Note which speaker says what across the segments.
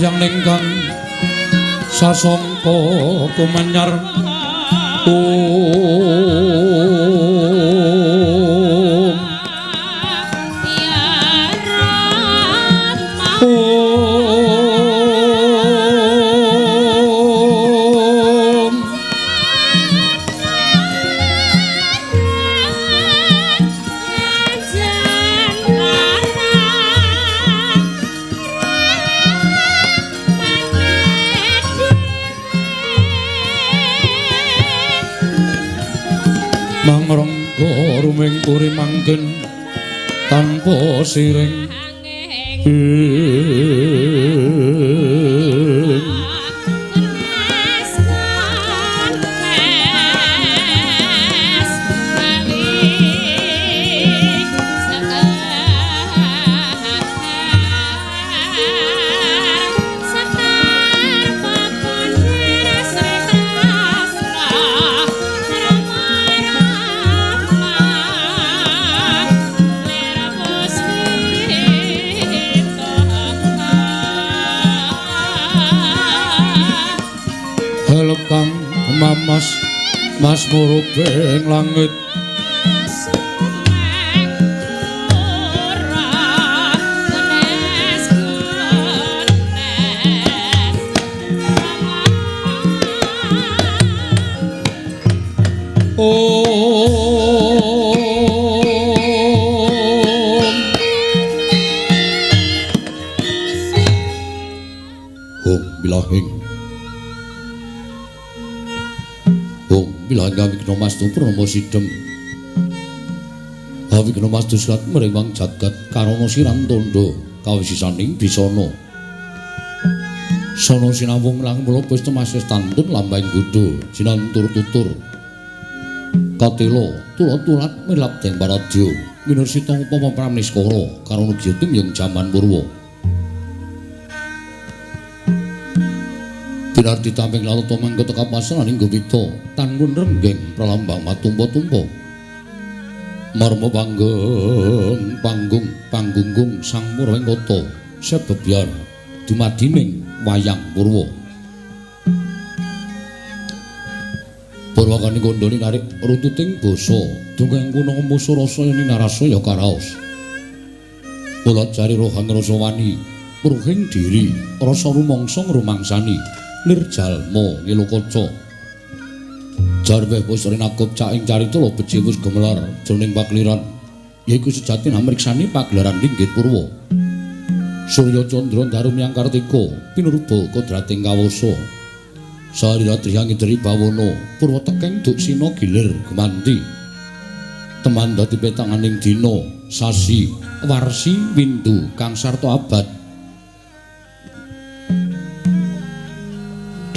Speaker 1: Samyang ningkang sasongko kumenyar Om Om Mangrengga ruming puri manggen tanpa siring Kang mamas mas murubing langit Om Om bilahing Om bilahing awigna mastu purnama sidhem awigna mastu silat mrewang jagat karana siran tandha kawisisaning bisana sana sinawung lang mula pesta masis tantun lambang gudha jinantur tutur katela tulat-tulat milap deng paradya minursita upama pramniskara karana gyatim yang jaman purwa Pinardi tamping lalata mangkota kapasaning gupita tangun renggeng pralambang matumpa-tumpa marma panggeng panggung panggunggung sang Purwengkata sebebyar dumadining wayang purwa Purwakani kandhani narik runtuting basa dongeng kuna musa rasa ninarasa ya karaos mula jari rohang rasa wani pruhing diri rasa rumangsa ngrumangsani lir jalma ngelokaca jarweh wis rinakup caing carita beji wis gemelar jroning pakliran yaiku sejatine amriksani pagelaran linggih purwa Surya Candra Daru Myang Kartika pinurba kodrating kawasa sarira triyang idri bawana purwa tekeng duksina gilir gemanti teman dadi petanganing dina sasi warsi windu kang sarta abad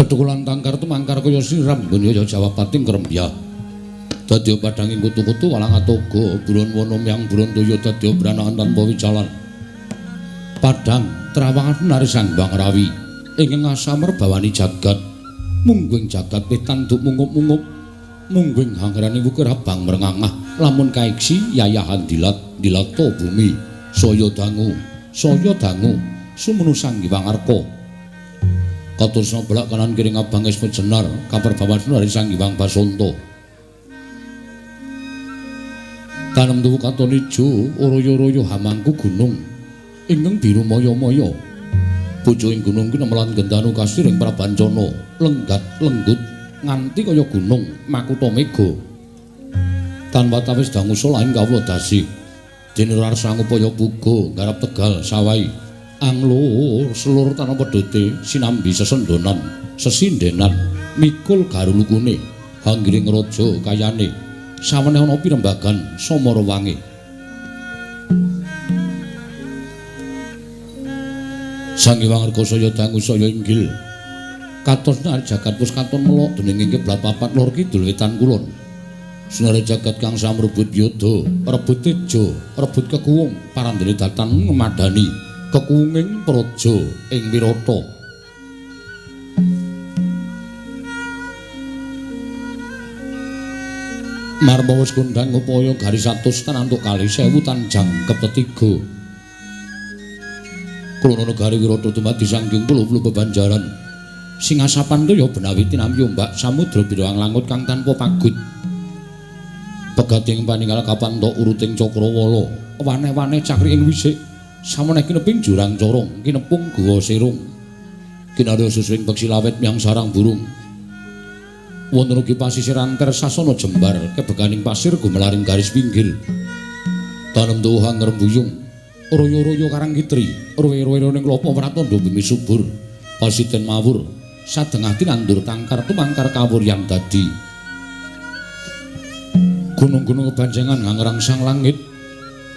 Speaker 1: tetukulan tangkar tumangkar kaya siram gunya jawapating krembyah dadi padhanging kutu-kutu walang atoga buron wana myang buron toya dadi branakan tanpa wicalan padhang trawangan nari Sang Hyang Rawi ingkang ngasamer bawani jagat mungguing jagat pitanduk mungup-mungup mungguing hangrane wukir abang mrengangah lamun kaiksi yayahan dilat dilata bumi saya dangu sumenu Sang Hyang Arka katusna belak kanan kiri ngabang es jenar kaperbawan dari Sang Hyang Basanta tanem tuwu katon ijo oroyo-royo hamangku gunung ingkang biru maya-maya pucuking gunung ki nemelan gendanu kasiring prabancana lenggat lenggut nganti kaya gunung makutha mega tanpa tawis dangu solaing kawula dasi dene rarsang upaya puga garap tegal sawai anglur selur tanpa pedhote sinambi sesendonan sesindenan mikul garulukune hanggiring raja kayane saweneh ana pirembagan samarawange Sang Hyang Arka saya dangu saya inggil katos nari jagat wis katon melok dening ing kiblat papat lor kidul wetan kulon sinare jagat kang samrebut yudha rebut teja rebut kekuwung parandene datan ngemadani kekuwunging praja ing Wirata marma wis kondhang upaya garis 100 tanantuk kali 1000 tanjang kepetiga Krono negari Wirata dumadi saking pulo-pulo bebanjaran. Sing asapan toya benawi tinampi ombak samudra birang langut kang tanpa pagut. Pegating paninggal kapanto uruting cakrawala, waneh-waneh cakri ing wisik. Samoneh kineping jurang corong, kinepung guwa sirung. Kinarya susuing peksi lawet miang sarang burung. Wonten ugi pasisir anter sasana jembar kebeganing pasir gumelaring garis pinggir. Tanem tuwuh ngrembuyung, royo-royo karang kitri, rowe-rowe ning klopo pratandha bumi subur. Pasiten mawur, sadengah tinandur tangkar tumangkar kawur yang dadi. Gunung-gunung kebanjangan ngangrangsang langit,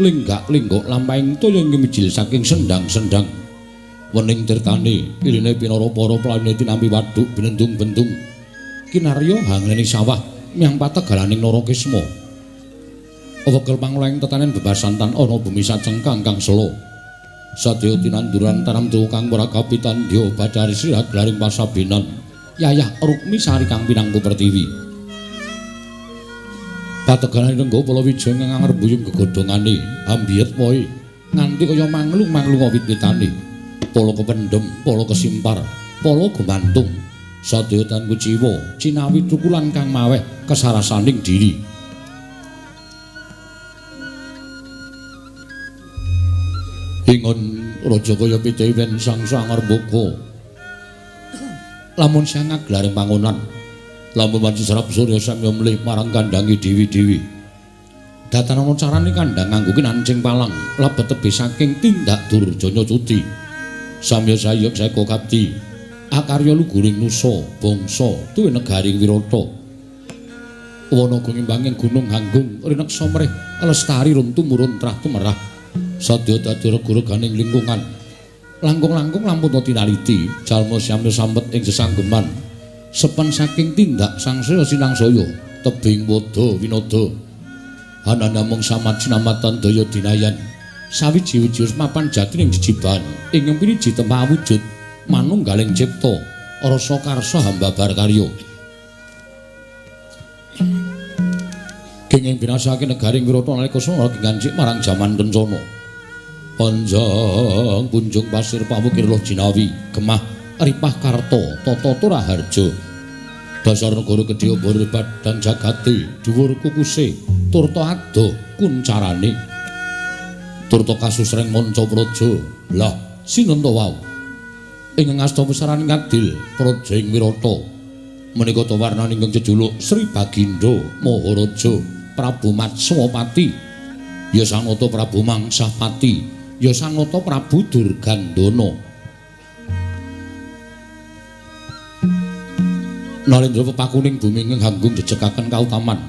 Speaker 1: lenggak-lenggok lampahing toya ing mijil saking sendang-sendang. Wening tirtane, iline pinara para playune tinampi waduk binendung-bendung. Kinarya hangreni sawah miang pategalaning Narakisma. Wegel pangolahing tetanen bebasan tan ana bumi sacengkang kang sela. Sadya tinanduran tanam tuwa kang ora kapitandya badari sri glaring pasabenan. Yayah Rukmi Sari kang pinangku pertiwi. Pategalaning Rengga Palawijaya ingkang ngrembuyung gegodhongane ambiyet wohe nganti kaya manglung-manglung wit-witane. Pala kependhem, pala kesimpar, pala gumantung. Sadya tan kuciwa cinawi thukulan kang maweh kesarasaning diri. Ingon raja kaya pitewen sang sangarboka. Lamun siang ngaglaring pangonan, lamun wanci serap surya samya mlih marang kandhangi dewi-dewi. Datan ana carane kandhang nganggo kinancing palang, lebet tebih saking tindak durjana cuti. Samya sayuk seka kapti. Akarya luguring nusa bangsa tuwin negaring Wirata. Wana gumimbanging gunung hanggung rineksa mrih lestari run tumurun trah tumerah. Sadya dadi regu-reganing lingkungan. Langkung-langkung lampun tinaliti jalma samya sampet ing sesanggeman. Sepen saking tindak sangsaya sinangsaya tebing wada winada. Hanana mung samat sinamatan daya dinayan. Sawiji-wiji mapan jatining jejiban ing piniji temah wujud. Manunggaling cipta rasa karsa hambabar karya. Kenging binasake negaring Wirata nalika sanga gingancik marang jaman kencana. Panjang punjung pasir pawukir loh jinawi gemah ripah karta tata turaharja. Dasar negara gedhe obor padang jagate dhuwur kukuse turta adoh kuncarane. Turta kasusreng manca praja. Lah sinten to wau? Ing ngasta pusaran ngadil praja ing Wirata menika ta warnane ingkang jejuluk Sri Bagindo Maharaja Prabu Matswapati ya Sanata Prabu Mangsapati ya Sanata Prabu Durgandana. Narendra pepakuning bumi ingkang hanggung jejekaken kautaman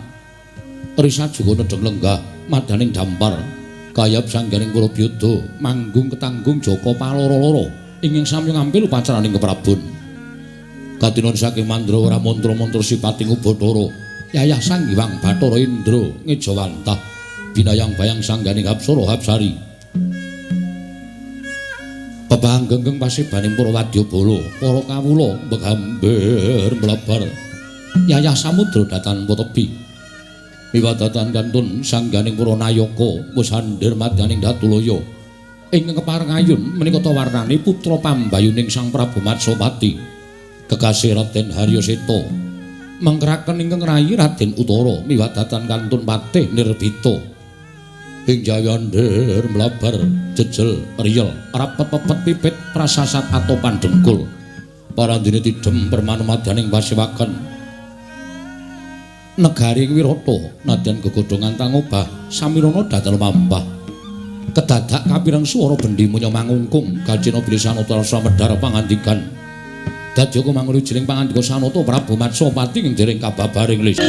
Speaker 1: risa juga nedheng lenggah madaning dampar kayap sangganing Purabiyada manggung ketanggung Jaka paloro-loro ingkang sami ngampil upacaraning keprabon. Katinon saking mandra ora mantra-mantra sipating Ubathara yayah Sang Hyang Bathara Indra ngejawantah binayang bayang sangganing Hapsara Hapsari. Pepanggeng pasebaning para wadyabala, para kawula mbeghamber mlebar yayah samudra datan tebi. Miwadatan kantun sangganing para nayaka wis andher madyaning Datulaya. Ingkang kepareng ayun menika ta warnane putra pambayuning Sang Prabu Matswapati kekasih Raden Haryaseta mangkeraken ingkang rayi Raden Utara miwadatan kantun patih Nirbita. Ing jayandher mlabar jejel riyel rapet pepet pipit prasasat atopan dengkul parandene tidhem permanu madyaning pasewakan negari Wirata nadyan gegodhongan tangobah samirana datel mambah. Kedadak kapireng swara bendi munya mangungkung gajena bilih Sanata rasa medhar pangandikan. Dadya kumangulu jering pangandika Sanata Prabu Matswapati ing dereng kababaring lis.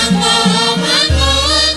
Speaker 2: Mangun, mangun,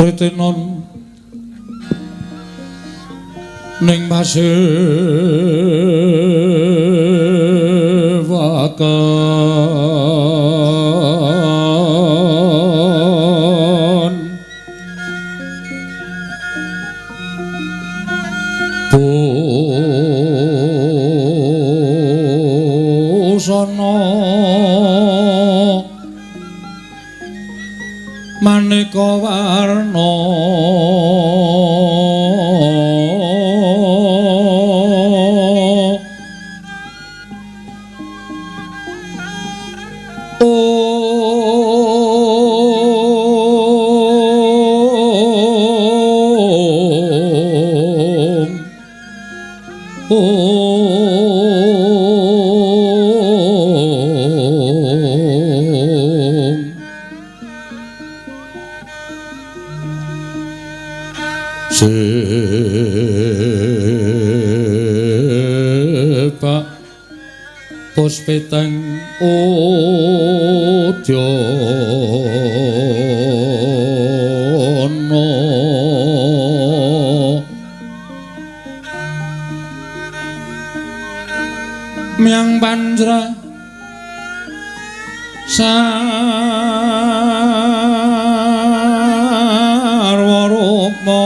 Speaker 1: Sritenon ning pasewakan busana maneka warna Sepak puspiteng udyana Myang Panjra sarwa rukma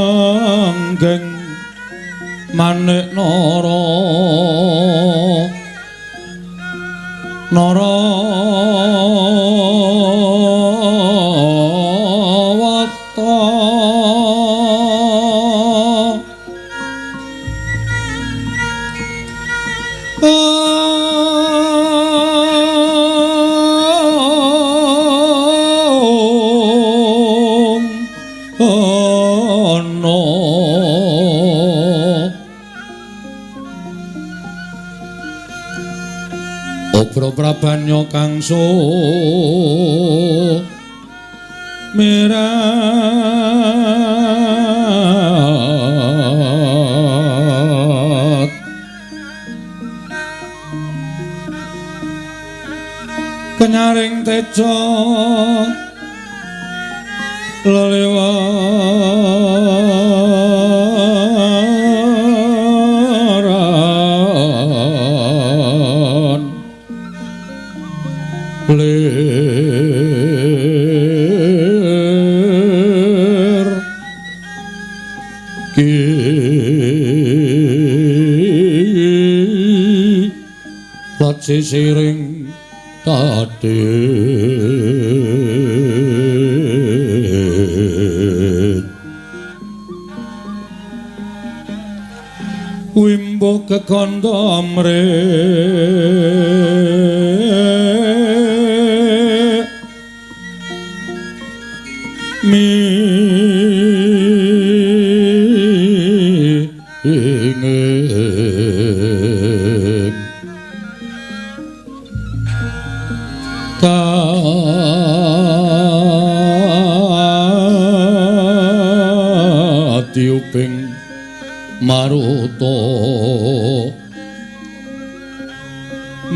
Speaker 1: ranggeng manik nara nara wata Obro prabanya kangso mirat kenyaring teja lelewaran lir ki sisiring tadit wimbo kekandha mre minging katiuping maruta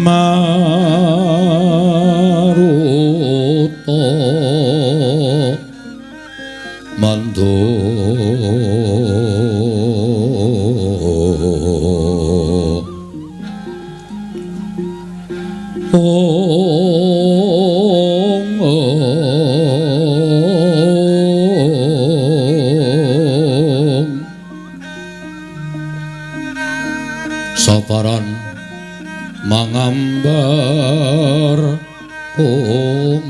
Speaker 1: maruta mando ong saparan mangambar kongas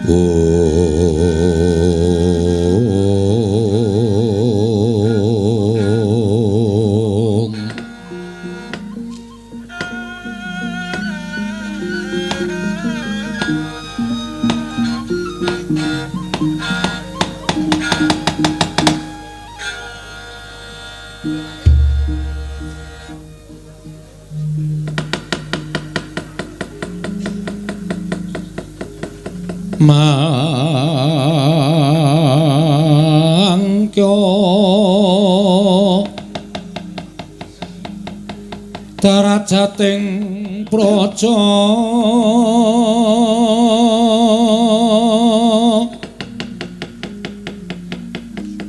Speaker 1: ong mangkya Darajating praja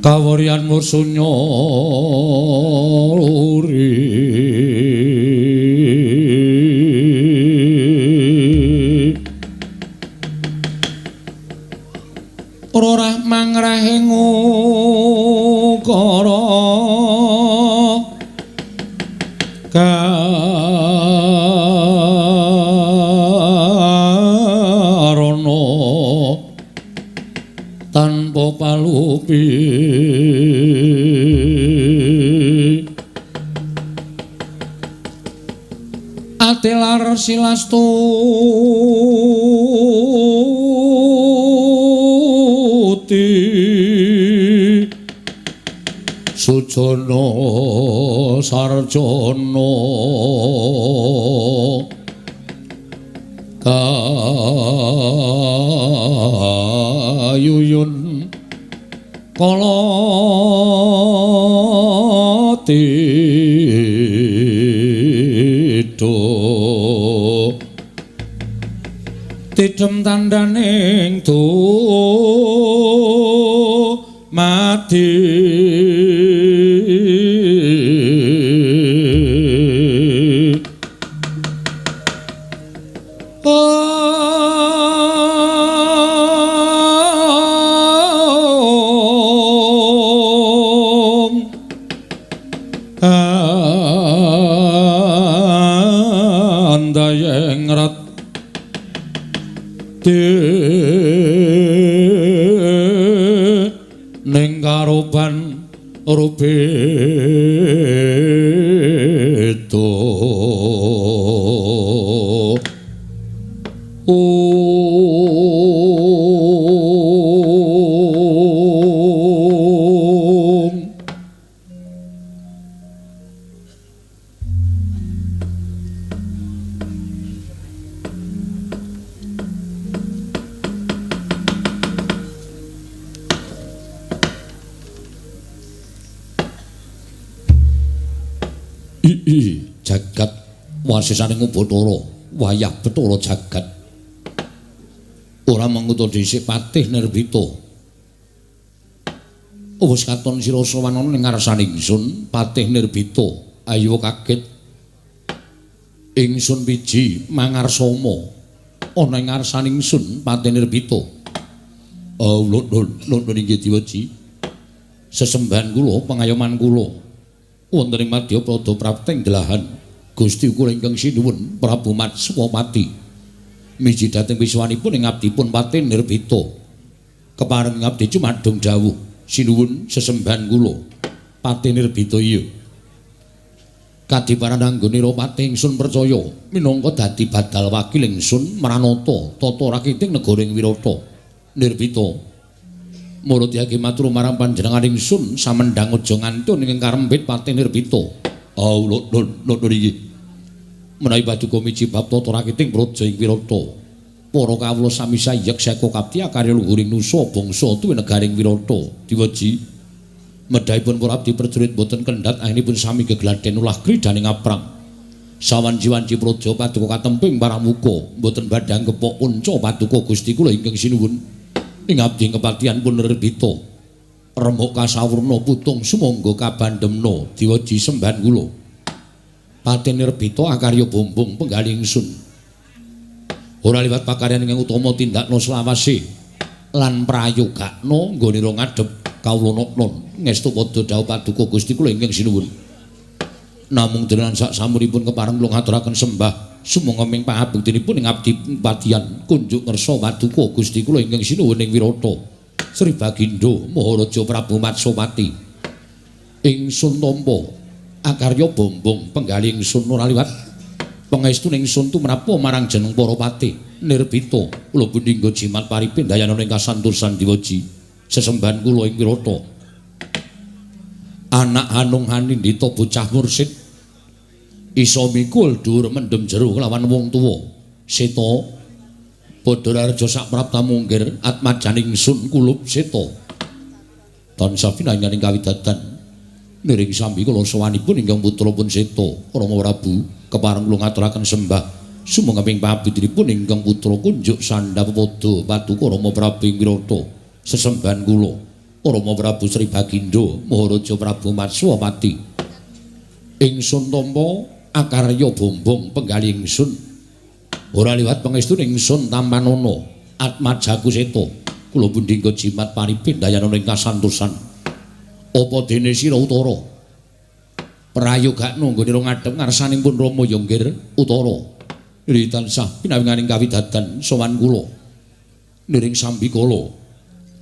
Speaker 1: kawuryan mursunya uri rorah mangrahing ukara karana tanpa palupi atilar silastuti sujana sarjana kayuyun kala tido tidem tandaning dumadi. Ning karoban rubeda. Jagat wasisaning Bathara wayah Bathara jagat ora manguta dhisik patih Nirbita. Wis katon sira sowan ana ning ngarsane ingsun patih Nirbita. Ayo kaget ingsun piji mangarsama ana ing ngarsane ingsun patih Nirbita. Lho inggih Dewaji, sesembahan kula pangayoman kula wonten ing madya pada prapting delahan Gusti kula ingkang sinuwun Prabu Matswapati miji dhateng wiswanipun ing abdipun patih Nirbita. Kepareng abdi cumadung dawuh sinuwun sesembahan kula patih Nirbita. Iya kadiparan anggonira patih ingsun percaya minangka dadi badal wakil ingsun mranata tata rakiting negara ing Wirata. Nirbita murutake matur marang panjenengan ingsun samendhang aja ngantun ing karembit patih Nirbita. Lho iki menawi paduka miji bab tata rakiting praja ing Wirata, para kawula sami sayek seka kapti akarya luhuring nusa bangsa tuwi negaring Wirata. Diwaji medhahipun para abdi prajurit boten kendhat akhiripun sami gegladen ulah kridaning aprang. Sawanci-wanci praja paduka katemping paramuka boten badhang kepok unca paduka Gusti kula ingkang sinuwun. Ing abdi kepatihan pun Nirbita remuk kasawurna putung sumangga kabandemna. Diwaji sembahan kula patih Nirbita akarya bombong penggalih ingsun ora liwat pakaryan ingkang utama tindakna selawase lan prayogakna nggonira ngadhep kawula noknon ngestu padha dawuh paduka Gusti kula ingkang sinuwun. Namung denan sak samunipun kepareng kula ngaturaken sembah sumangga ming pangabektinipun ing abdi patihan kunjuk ngersa paduka Gusti kula ingkang sinuwun ing Wirata. Sri Bagindo Maharaja Prabu Matswapati ingsun tampa akarya bombong penggalih ingsun ora liwat pangestune ingsun tumrap marang jeneng para patih Nirbita. Kula pundhingga jimat paripindayanana ing kasantosan Diwaji sesembahan kula ing Wirata. Anak Hanung Hanindita bocah mursid iso mikul dhuwur mendem jero kelawan wong tuwa. Seta Badararja saprapta munggir atmajaning ingsun kulup seta. Tansah pinanganing kawidadan Niring sambi kula sowanipun ingkang putra pun seta. Rama Prabu kepareng kula ngaturaken sembah sumangga pabitipun ingkang putra kunjuk sandhap pada paduka Rama Prabu ing Wirata. Sesembahan kula Rama Prabu Sri Bagindo Maharaja Prabu Matswapati. Ingsun tampa akarya bombong penggalih ingsun. Ora liwat pangestu ingsun tampanana atmajaku seta. Kula pundhingga jimat paripin dayanana ing kasantosan. Apa dene sira Utara? Prayogakno nggone ngadhep ngarsanipun Rama ya nggir Utara. Ri tansah pinawinganing kawidadan sowan kula. Niring sambikala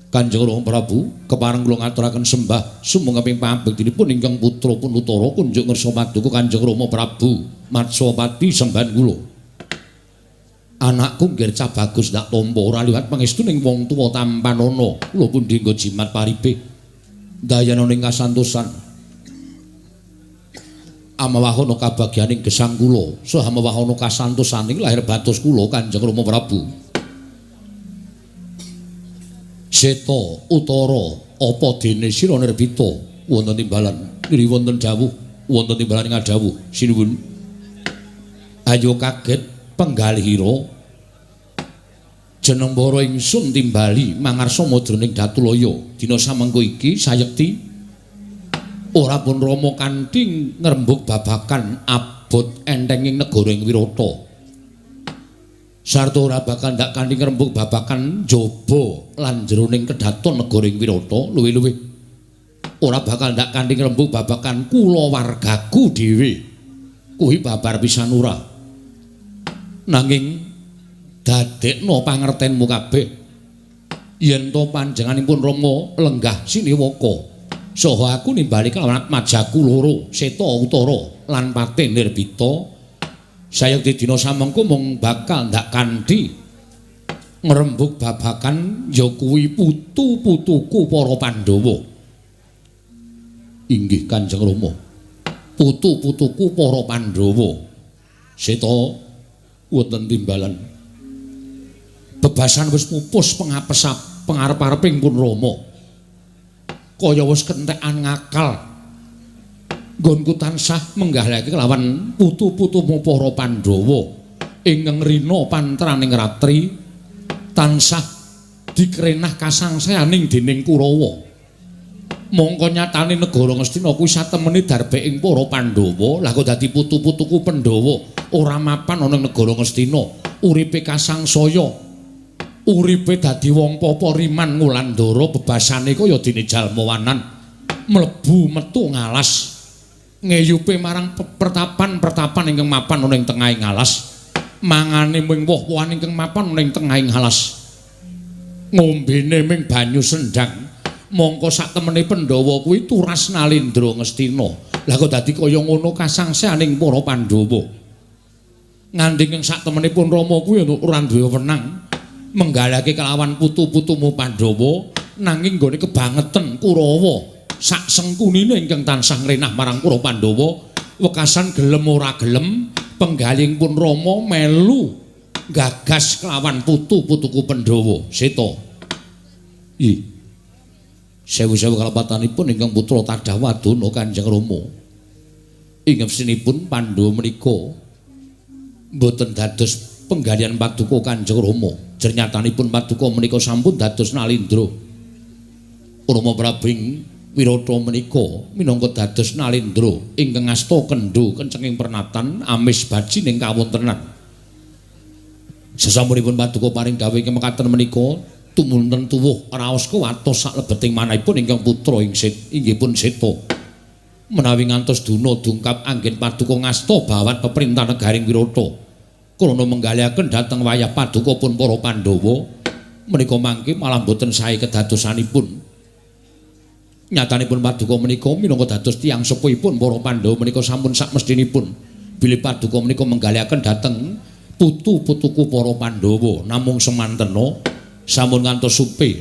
Speaker 1: Kanjeng Rama Prabu kepareng kula ngaturaken sembah sumangga ping pabektinipun ingkang putra pun Utara kunjuk ngersa paduka Kanjeng Rama Prabu Matswapati sembahan kula. Anakku nggir cah bagus ndak tampa ora liwat pangestu ning wong tuwa tampanana. Kula pundhingga jimat paripe dayanana ing kasantosan. Amawahana kabagyaning gesang kula saha amawahana kasantosaning lahir batos kula Kanjeng Rama Prabu. Seta Utara apa dene sira Nirbita wonten timbalan niri wonten dawuh wonten timbalan ngadhawuh sinuwun. Ayo kaget penggalihira jeneng para ingsun timbali mangarsa madroning Datulaya dina samengko iki sayekti ora pun Rama kanthi ngrembug babakan abot entenging negara ing Wirata sarta ora bakal ndak kanthi ngrembug babakan jaba lan jeroning kedaton negara ing Wirata luwih-luwih ora bakal ndak kanthi ngrembug babakan kulawargaku dhewe kuwi babar pisan ora. Nanging dadekno pangertenmu kabeh yen to panjenenganipun Rama lenggah siniwaka saha aku nimbali kelawan atmajaku loro Seta Utara lan Patih Nirbita sayekti dina samengko mung bakal ndak kanthi ngrembug babakan ya kuwi putu-putuku para Pandhawa. Inggih Kanjeng Rama, putu-putuku para Pandhawa. Seta wonten timbalan bebasan wis pupus pengapesap pengarep-areping pun Rama kaya wis kentekan ngakal nggonku tansah menggalihake kelawan putu-putumu para Pandhawa ingkang rina pantraning ratri tansah dikrenah kasangsayaning dening Kurawa. Mongko nyatane negara Ngastina kuwi satemene darbeking para Pandhawa. Lah kok dadi putu-putuku Pandhawa ora mapan ana ing negara Ngastina, uripe kasangsaya, uripe dadi wong papa riman ngulandara bebasane kaya dene jalma wanan mlebu metu ngalas ngeyupe marang pertapan-pertapan ingkang mapan ana ing tengahing alas, mangane ming woh-wohan ingkang mapan ana ing tengahing alas, ngombene ming banyu sendang. Mongko sak temene Pandhawa kuwi turas Nalendra Ngastina. Lah kok dadi kaya ngono kasangsayaning para Pandhawa. Nganti ing sak temene pun Rama kuwi ora duwe wenang menggalihake kelawan putu-putumu Pandhawa nanging nggone kebangeten Kurawa sak sengkunine ingkang tansah ngrenah marang para Pandhawa wekasan gelem ora gelem penggalihing pun Rama melu gagas kelawan putu-putuku Pandhawa. Seta. Ih. Sewu-sewu kalepatanipun ingkang putra tadah wadana Kanjeng Rama. Ing ngesinipun Pandhawa menika mboten dados penggalihan paduka Kanjeng Rama. Jernyatanipun paduka menika sampun dados Nalendra. Rama Prabu ing Wirata menika minangka dados Nalendra ingkang asta kendho kencenging pernatan amis bajining kawontenan. Sasampunipun paduka paring dawuh ingkang mekaten menika tumunten tuwuh raos kuwatos saklebeting manahipun ingkang putra ing inggih pun seta. Menawi ngantos duna dungkap anggen paduka ngasta bawat peperintah negaring Wirata krana menggalihaken dhateng wayah paduka pun para Pandhawa menika mangke malah boten sae kedadosanipun. Nyatanipun paduka menika minangka dados tiyang sepuhipun para Pandhawa menika sampun sakmestinipun bilih paduka menika menggalihaken dhateng putu-putuku para Pandhawa. Namung semantena sampun ngantos supe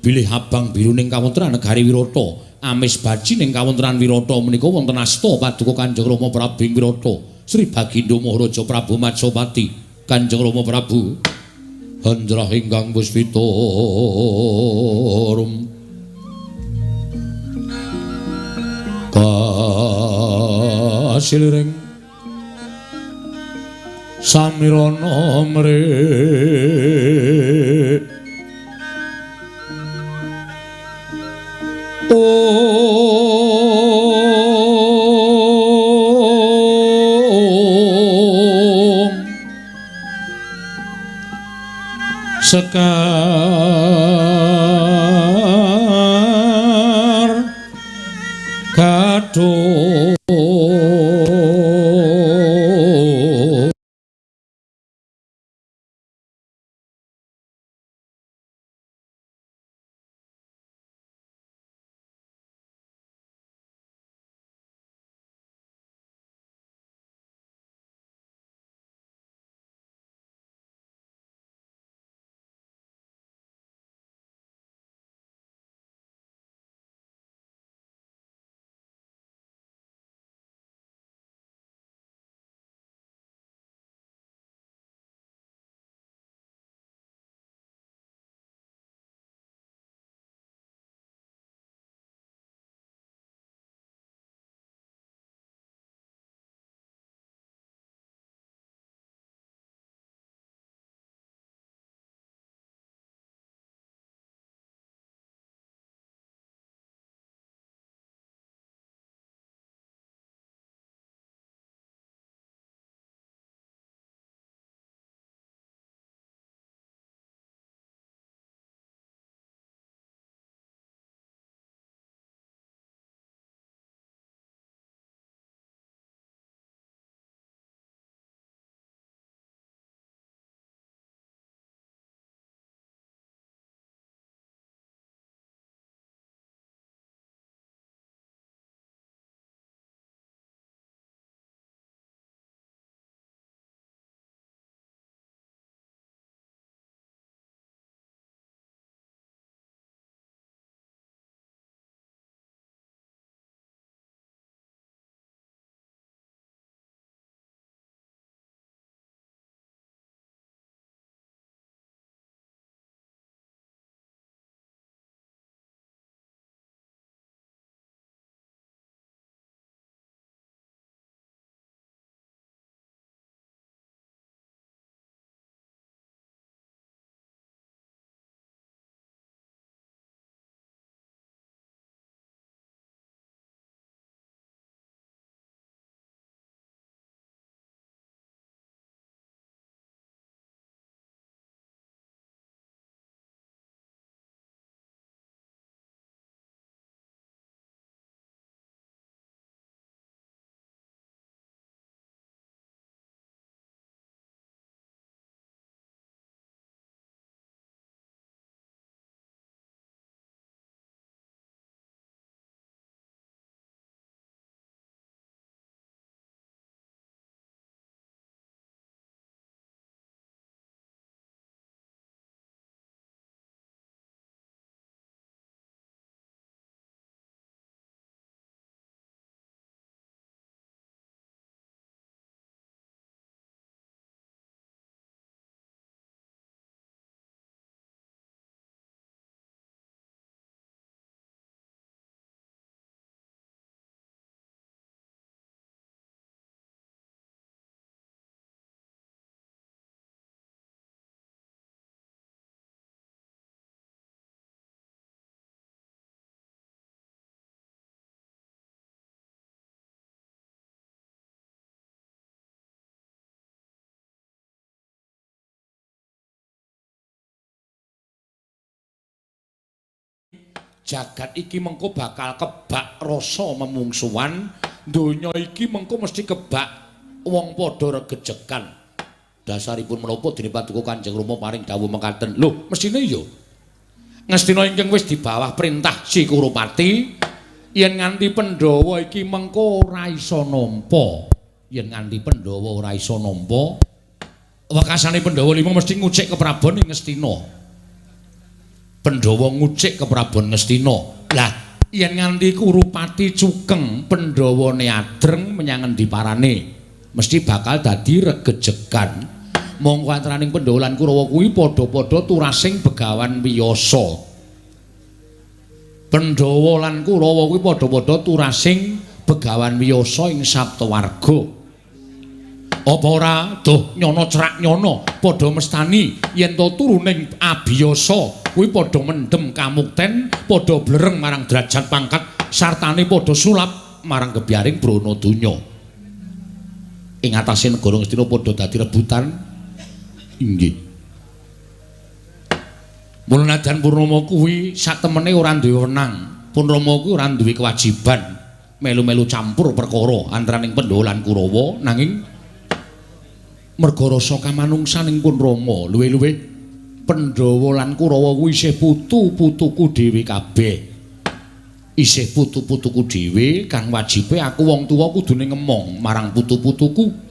Speaker 1: bilih abang biru ning kawontenan negari Wirata amis baji ning kawontenan Wirata menika wonten asta paduka Kanjeng Rama Prabu ing Wirata Sri Bagindo Maharaja Prabu Matswapati. Kanjeng Rama Prabu handrah ingkang puspita rum siliring samirana mrik. Om Sekar Gadung Jagat iki mengko bakal kebak rasa memungsuhan, donya iki mengko mesti kebak wong padha regejekan. Dasaripun menapa dene Paduka Kanjeng Rama paring dawuh mekaten? Lho, mestine ya Ngastina ingkang wis di bawah perintah Si Kurupati, yen nganti Pandhawa iki mengko ora iso nampa. Yen nganti Pandhawa ora iso nampa, wekasane Pandhawa lima mesti ngucik keprabon ing Ngastina. Pandhawa ngucik keprabon Ngastina. Lah, yen nganti Kurupati cukeng Pandhawane adreng menyang endi parane, mesti bakal dadi regejegan. Mongko antaraning Pandhawa lan Kurawa kuwi padha-padha turasing Begawan Wiyasa. Pandhawa lan Kurawa kuwi padha-padha turasing Begawan Wiyasa ing Saptawarga. Apa ora doh nyono cerak nyono padha mestani yen to turuning abiyasa kuwi padha mendhem kamukten, padha blereng marang derajat pangkat sartane padha sulap marang gebyaring brana donya. Ing atase negara Ngastina padha dadi rebutan. Inggih. Mula nadyan Purnama kuwi satemene ora duwe wenang, Purnama kuwi ora duwe kewajiban melu-melu campur perkara antaraning Pandhawa lan Kurawa, nanging merga rasa kamanungsaning Purnama luwih-luwih Pandhawa lan Kurawa kuwi isih putu-putuku dhewe kabeh. Isih putu-putuku dhewe kang wajibe aku wong tuwa kudune ngemong marang putu-putuku.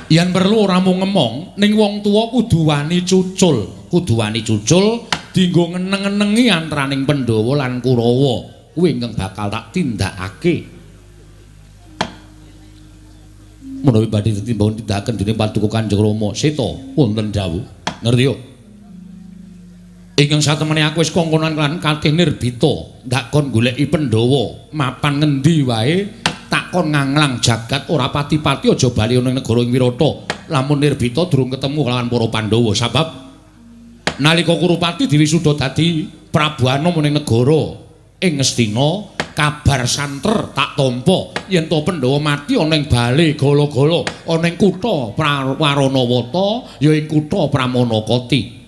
Speaker 1: Yen perlu ora mung ngemong, ning wong tuwa kudu wani cucul, kudu wani cucul dienggo ngeneng-ngenengi antaraning Pandhawa lan Kurawa. Kuwi ingkang bakal tak tindakake. Menawi badhe ditimbang tindakaken dening Paduka Kanjeng Rama Seta wonten dawuh. Ngerti yo? Ingkang satemene aku wis kongkonan lan katih nirbita, ndak kon goleki Pandhawa mapan ngendi wae, tak kon nganglang jagat ora pati-pati aja bali ana ing negara ing Wirata. Lamun nirbita durung ketemu kelawan para Pandhawa, sabab nalika Kurupati diwisuda dadi Prabu Anom ning negara ing Ngastina, kabar santer tak tampa yen to Pandhawa mati ana ing bale gala-gala ana ing kutha Waranawata ya ing kutha Pramanakati.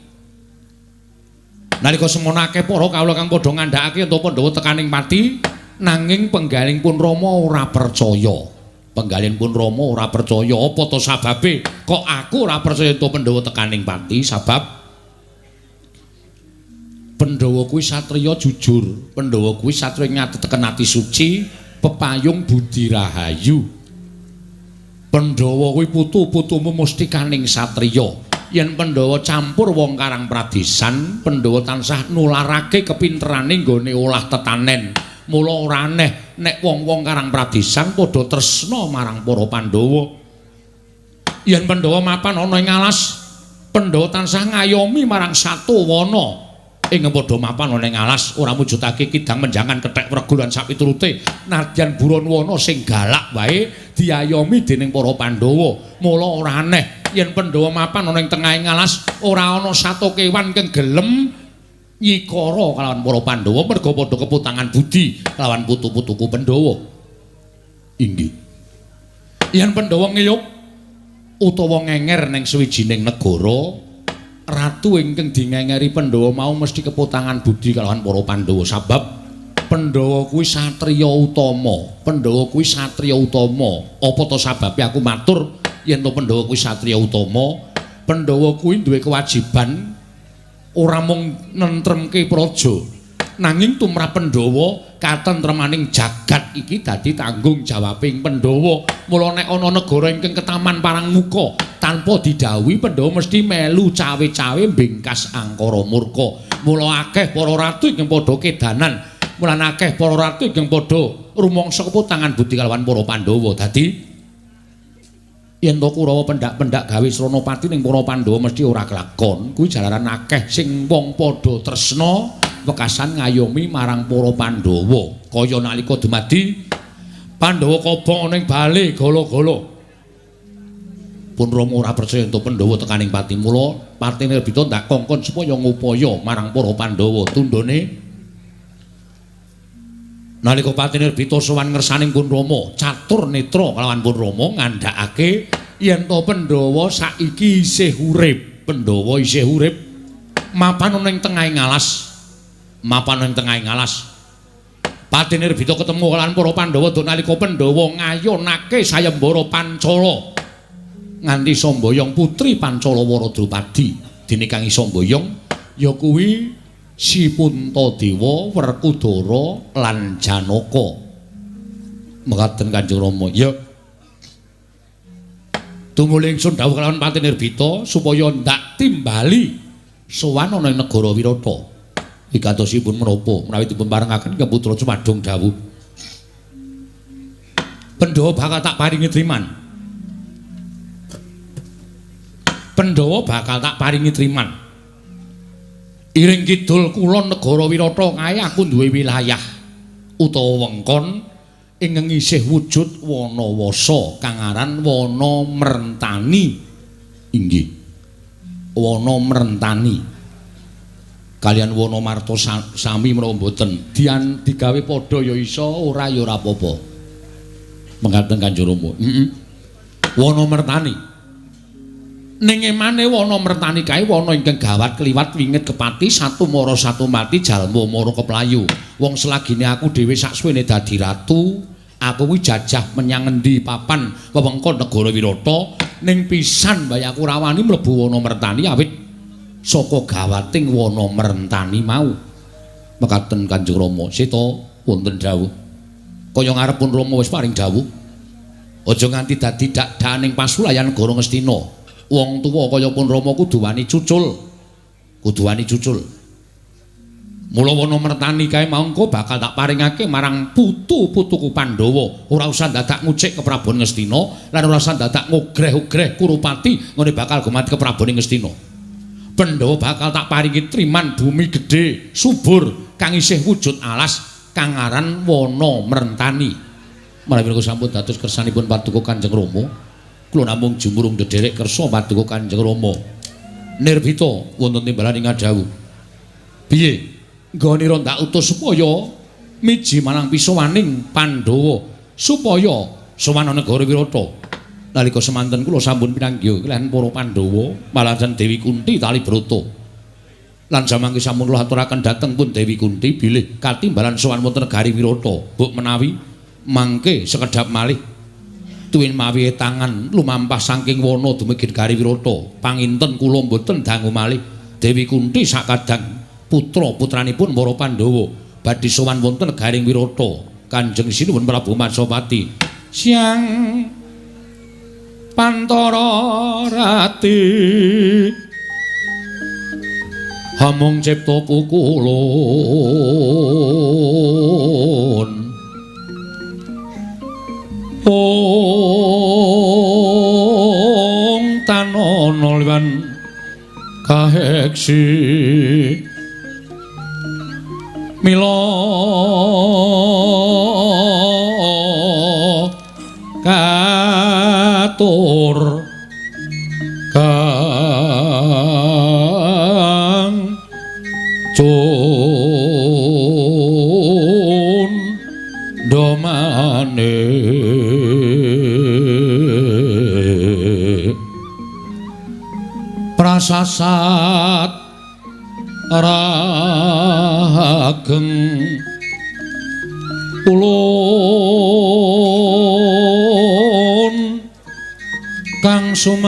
Speaker 1: Nalika semono akeh para kawula kang padha ngandhakake yen to Pandhawa tekaning pati, nanging penggaling pun Rama ora percaya. Penggalin pun Rama ora percaya. Apa to sababe kok aku ora percaya yen to Pandhawa tekaning pati? Sabab Pandhawa kuwi satriya jujur, Pandhawa kuwi satriya ngateteken ati suci, pepayung budi rahayu. Pandhawa kuwi putu-putumu mustikaning satriya. Yen Pandhawa campur wong karang pradesan, Pandhawa tansah nularake kepinterane nggone olah tetanen. Mula ora aneh nek wong-wong karang pradesan padha tresna marang para Pandhawa. Yen Pandhawa mapan ana ing alas, Pandhawa tansah ngayomi marang satu wana. Ing padha mapan ana ing alas ora mujudake kidang menjangan kethek wregu lan sapiturute. Nadyan buron wana sing galak wae diayomi dening para Pandhawa. Mula ora aneh yen Pandhawa mapan ana ing tengahing alas ora ana sato kewan kang gelem nyikara kalawan para Pandhawa merga padha keputangan budi kalawan putu-putuku Pandhawa. Inggih. Yen Pandhawa ngiyup utawa ngenger ning sawijining negara, ratu ingkang dingengeri Pandhawa mau mesti keputangan budi kalawan para Pandhawa, sabab Pandhawa kuwi satriya utama. Pandhawa kuwi satriya utama. Apa to sababe aku matur yen to Pandhawa kuwi satriya utama? Pandhawa kuwi duwe kewajiban ora mung nentremke praja, nanging tumrap Pandhawa katentremaning jagat iki dadi tanggung jawabing Pandhawa. Mula nek ana negara ingkang ketaman parang muka tanpa didhawuhi, Pandhawa mesti melu cawe-cawe mbingkas angkara murka. Mula akeh para ratu ingkang padha kedanan, mulane akeh para ratu ingkang padha rumangsa keputangan budi kalawan para Pandhawa. Dadi yen to Kurawa pendak-pendak gawe sranapati ning para Pandhawa mesti ora kelakon. Kuwi jalaran akeh sing wong padha tresna wekasan ngayomi marang para Pandhawa. Kaya nalika dumadi Pandhawa kobong ana ing bale gala-gala. Pun Rama ora percaya yen to Pandhawa tekaning pati, mula Pati Nirbita ndak kongkon supaya ngupaya marang para Pandhawa. Tundhone nalika Pati Nirbita sowan ngersaning Pun Rama, catur netra kalawan Pun Rama ngandhakake yen to Pandhawa saiki isih urip. Pandhawa isih urip mapan ana ing tengahing alas. Mapan ing tengahing alas. Pati Nirbita ketemu kalawan para Pandhawa duk nalika Pandhawa ngayonake sayembara Pancala nganti samboyong putri Pancalawara Drupadi. Dene kang iso mboyong ya kuwi Si Puntadewa, Werkudara lan Janaka. Mekaten Kanjeng Rama. Ya. Tumuli ingsun dawuh kalawan Pati Nirbita supaya ndak timbali sowan ana ing negara Wirata. Wigatosipun menapa menawi dipun parengaken ke putra Cumadung dawuh. Pandhawa bakal tak paringi triman. Pandhawa bakal tak paringi triman. Iring kidul kulon negara Wirata kae aku duwe wilayah. utawa wengkon ing ngisih wujud Wanawasa kang aran Wana Mertani. Inggih. Wana Mertani. Kalian Wana Marta sami menapa mboten? Dian digawe padha ya iso, ora ya ora apa-apa. Mekaten Kanjeng Rama. Heeh. Wana Mertani. Ning emane Wana Mertani kae wana ingkang gawat kliwat wingit kepati satu mara satu mati jalma mara keplayu. Wong selagine aku dhewe saksuwene dadi ratu, aku kuwi jajah menyang endi papan wewengkon negara Wirata, ning pisan bae aku ora wani mlebu Wana Mertani awit saka gawating Wana Mertani mau. Mekaten Kanjeng Rama. Seta wonten dawuh. Kaya ngarepun Rama wis paring dawuh. Aja nganti dadi dak-daning pasulayan negara Ngastina. Wong tuwa kaya pun Rama kudu wani cucul. Kudu wani cucul. Mula Wana Mertani kae mau engko bakal tak paringake marang putu-putuku Pandhawa. Ora usah dadak ngucik ke Prabon Ngastina lan ora usah dadak ngogreh-ogreh Kurupati ngene bakal gumati ke Prabon Ngastina. Pandhawa bakal tak paringi triman bumi gedhe, subur kang isih wujud alas kang aran Wana Mertani. Menawi sampun dados kersanipun paduka Kanjeng Rama, kula namung jumurung ndederek kersa paduka Kanjeng Rama. Nirbita wonten timbalan ing ngadhawuh. Piye? Nggonira ndak utus supaya miji marang pisowaning Pandhawa supaya sowan negara Wirata. Nalika semanten kula sampun pinanggih kaliyan para Pandhawa malahan Dewi Kunti tali brata. Lan samangke sampun kula aturaken dhateng pun Dewi Kunti bilih katimbalan sowan wonten negari Wirata. Mbok menawi mangke sekedhap malih tuwin mawi tangan lumampah saking wana dumugi negari Wirata. Panginten kula mboten dangu malih Dewi Kunti sakadang putra-putranipun para Pandhawa badhe sowan wonten negaring Wirata. Kanjeng Sinuwun Prabu Matsapati. Siang pantara rati hamung cipta pukulun ong tanono liwan kaheksi mila katur kang cun domane prasasat rahageng ulun kang sumambah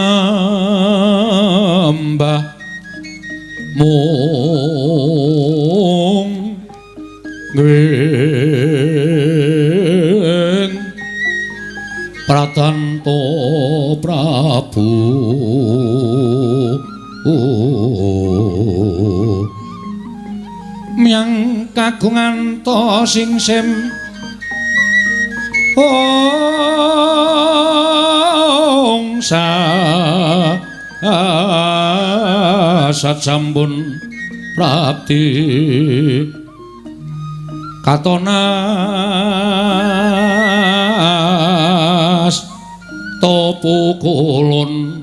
Speaker 1: mung nging Pratanto Prabu myang kagungan to singsim ong sat sampun prapti katonas topukulun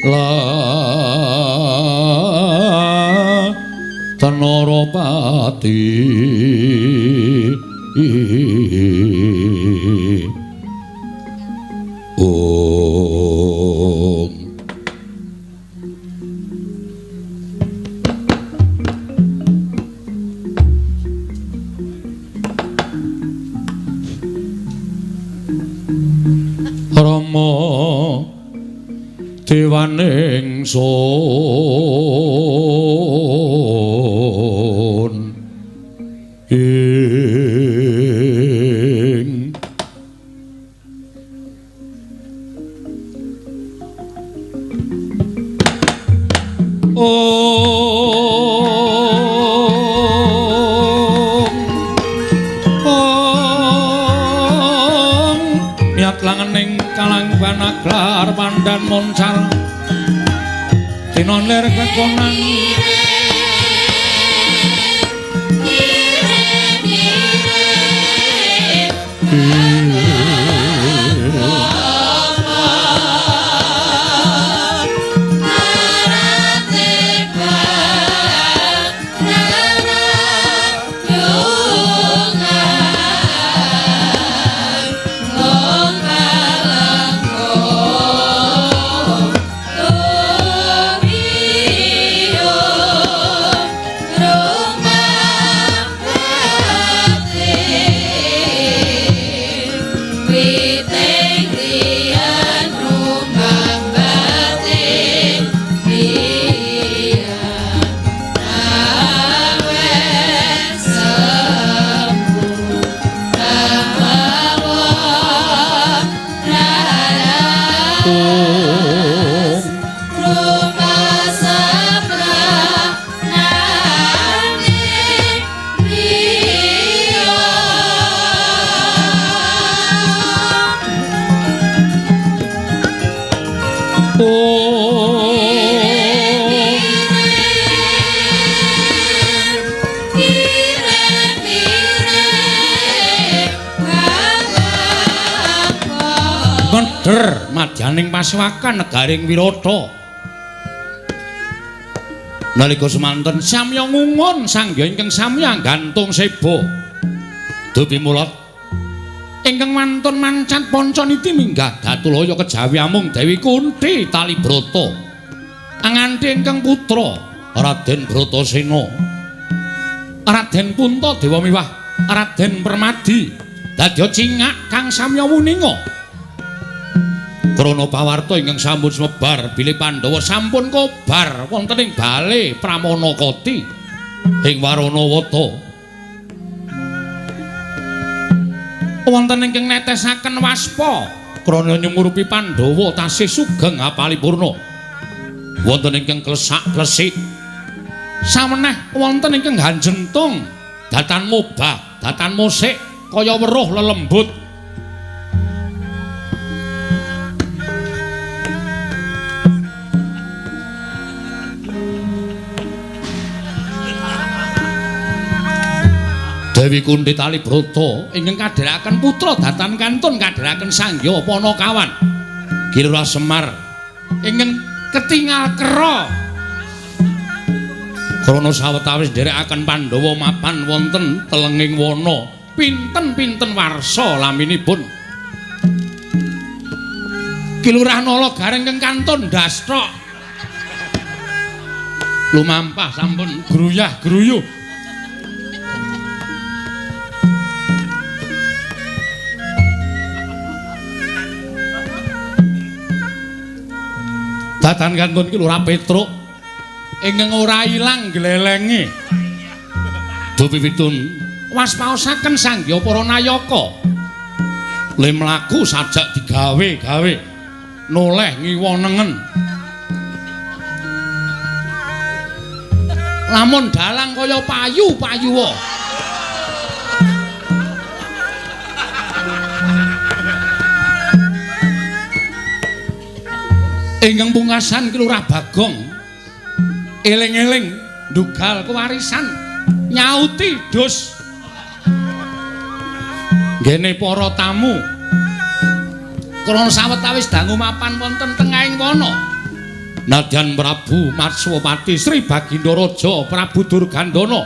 Speaker 1: la Tenoropati. Om. Rama dewaning sun ing Om miat langening kalang banaglar pandan moncar tinon lir kekonan. Ger madyaning pasewakan negaring Wirata. Nalika semanten samya ngungun sangya ingkang samya gantung seba. Dupi mulat ingkang wantun mancat pancaniti minggah datulaya kejawi amung Dewi Kunthi Talibrata. Anganti ingkang putra Raden Bratasena. Raden Puntadewa miwah Raden Permadi dadya cingak kang samya wuninga. Krana pawarta ingkang sampun sumebar bilih Pandhawa sampun kobar wonten ing bale Pramanakati ing Waranawata. Wonten ingkang netesaken waspa krana nyumurupi Pandhawa tasih sugeng apalipurna. Wonten ingkang klesak-klesik sameneh wonten ingkang hanjentung datan mobah, datan musik kaya weruh lelembut. Dewi Kunthi Talibrata ingkang kadherekaken putra datan kantun kadherekaken sangya Panakawan. Ki Lurah Semar ingkang ketingal kera. Krana sawetawis nderekaken Pandhawa mapan wonten telenging wana pinten-pinten warsa laminipun. Ki Lurah Nala Gareng ingkang kantun ndasthok. Lumampah sampun gruyah-gruyuh. Datan kantun ki Lurah Petruk ingkang ora ilang glelenge. Dupi pitun waspaosaken sangya para nayaka. Le mlaku sajak digawe-gawe noleh ngiwa nengen. Lamun dalang kaya payu-payuwa. Ingkang pungkasan Ki Lurah Bagong eling-eling ndugal kewarisan nyauti dus nggene para tamu krana sawetawis dangu mapan wonten tengahing wana. Nadyan Prabu Matswapati Sri Baginda Raja Prabu Durgandana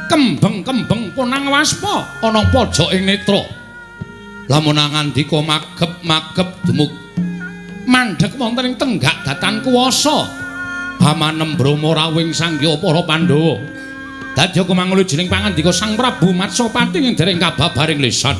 Speaker 1: kembeng-kembeng ponang waspa ana pojok ing netra. Lamun ngandika magep-magep dumuk mandheg wonten ing tenggak datan kuwasa hamanem brahma rawuhing sangya para Pandhawa. Dadya kumangulu jeneng pangandika Sang Prabu Matswapati ing dereng kababaring lisan.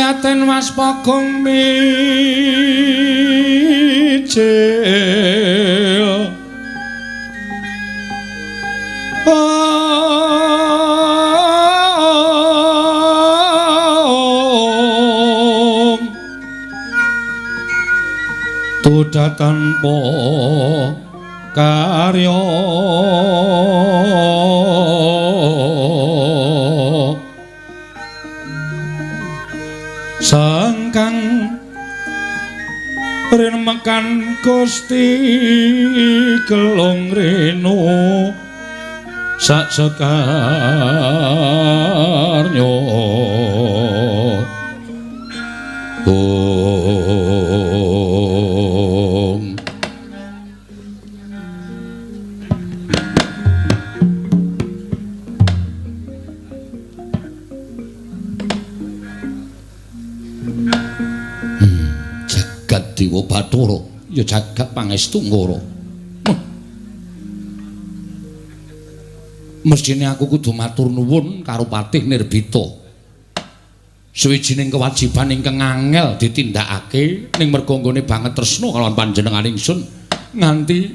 Speaker 1: Sayaten waspagong mijil om tuda tanpa karya sangkang rinemekan Gusti gelung renu sak sekarnya. Om. Jagat Dewa Bathara ya jagat pangestu ngara. Mestine aku kudu matur nuwun karo Patih Nirbita. Suwijining kewajiban ingkang angel ditindakake ning merga nggone banget tresna kalawan panjenengan ingsun nganti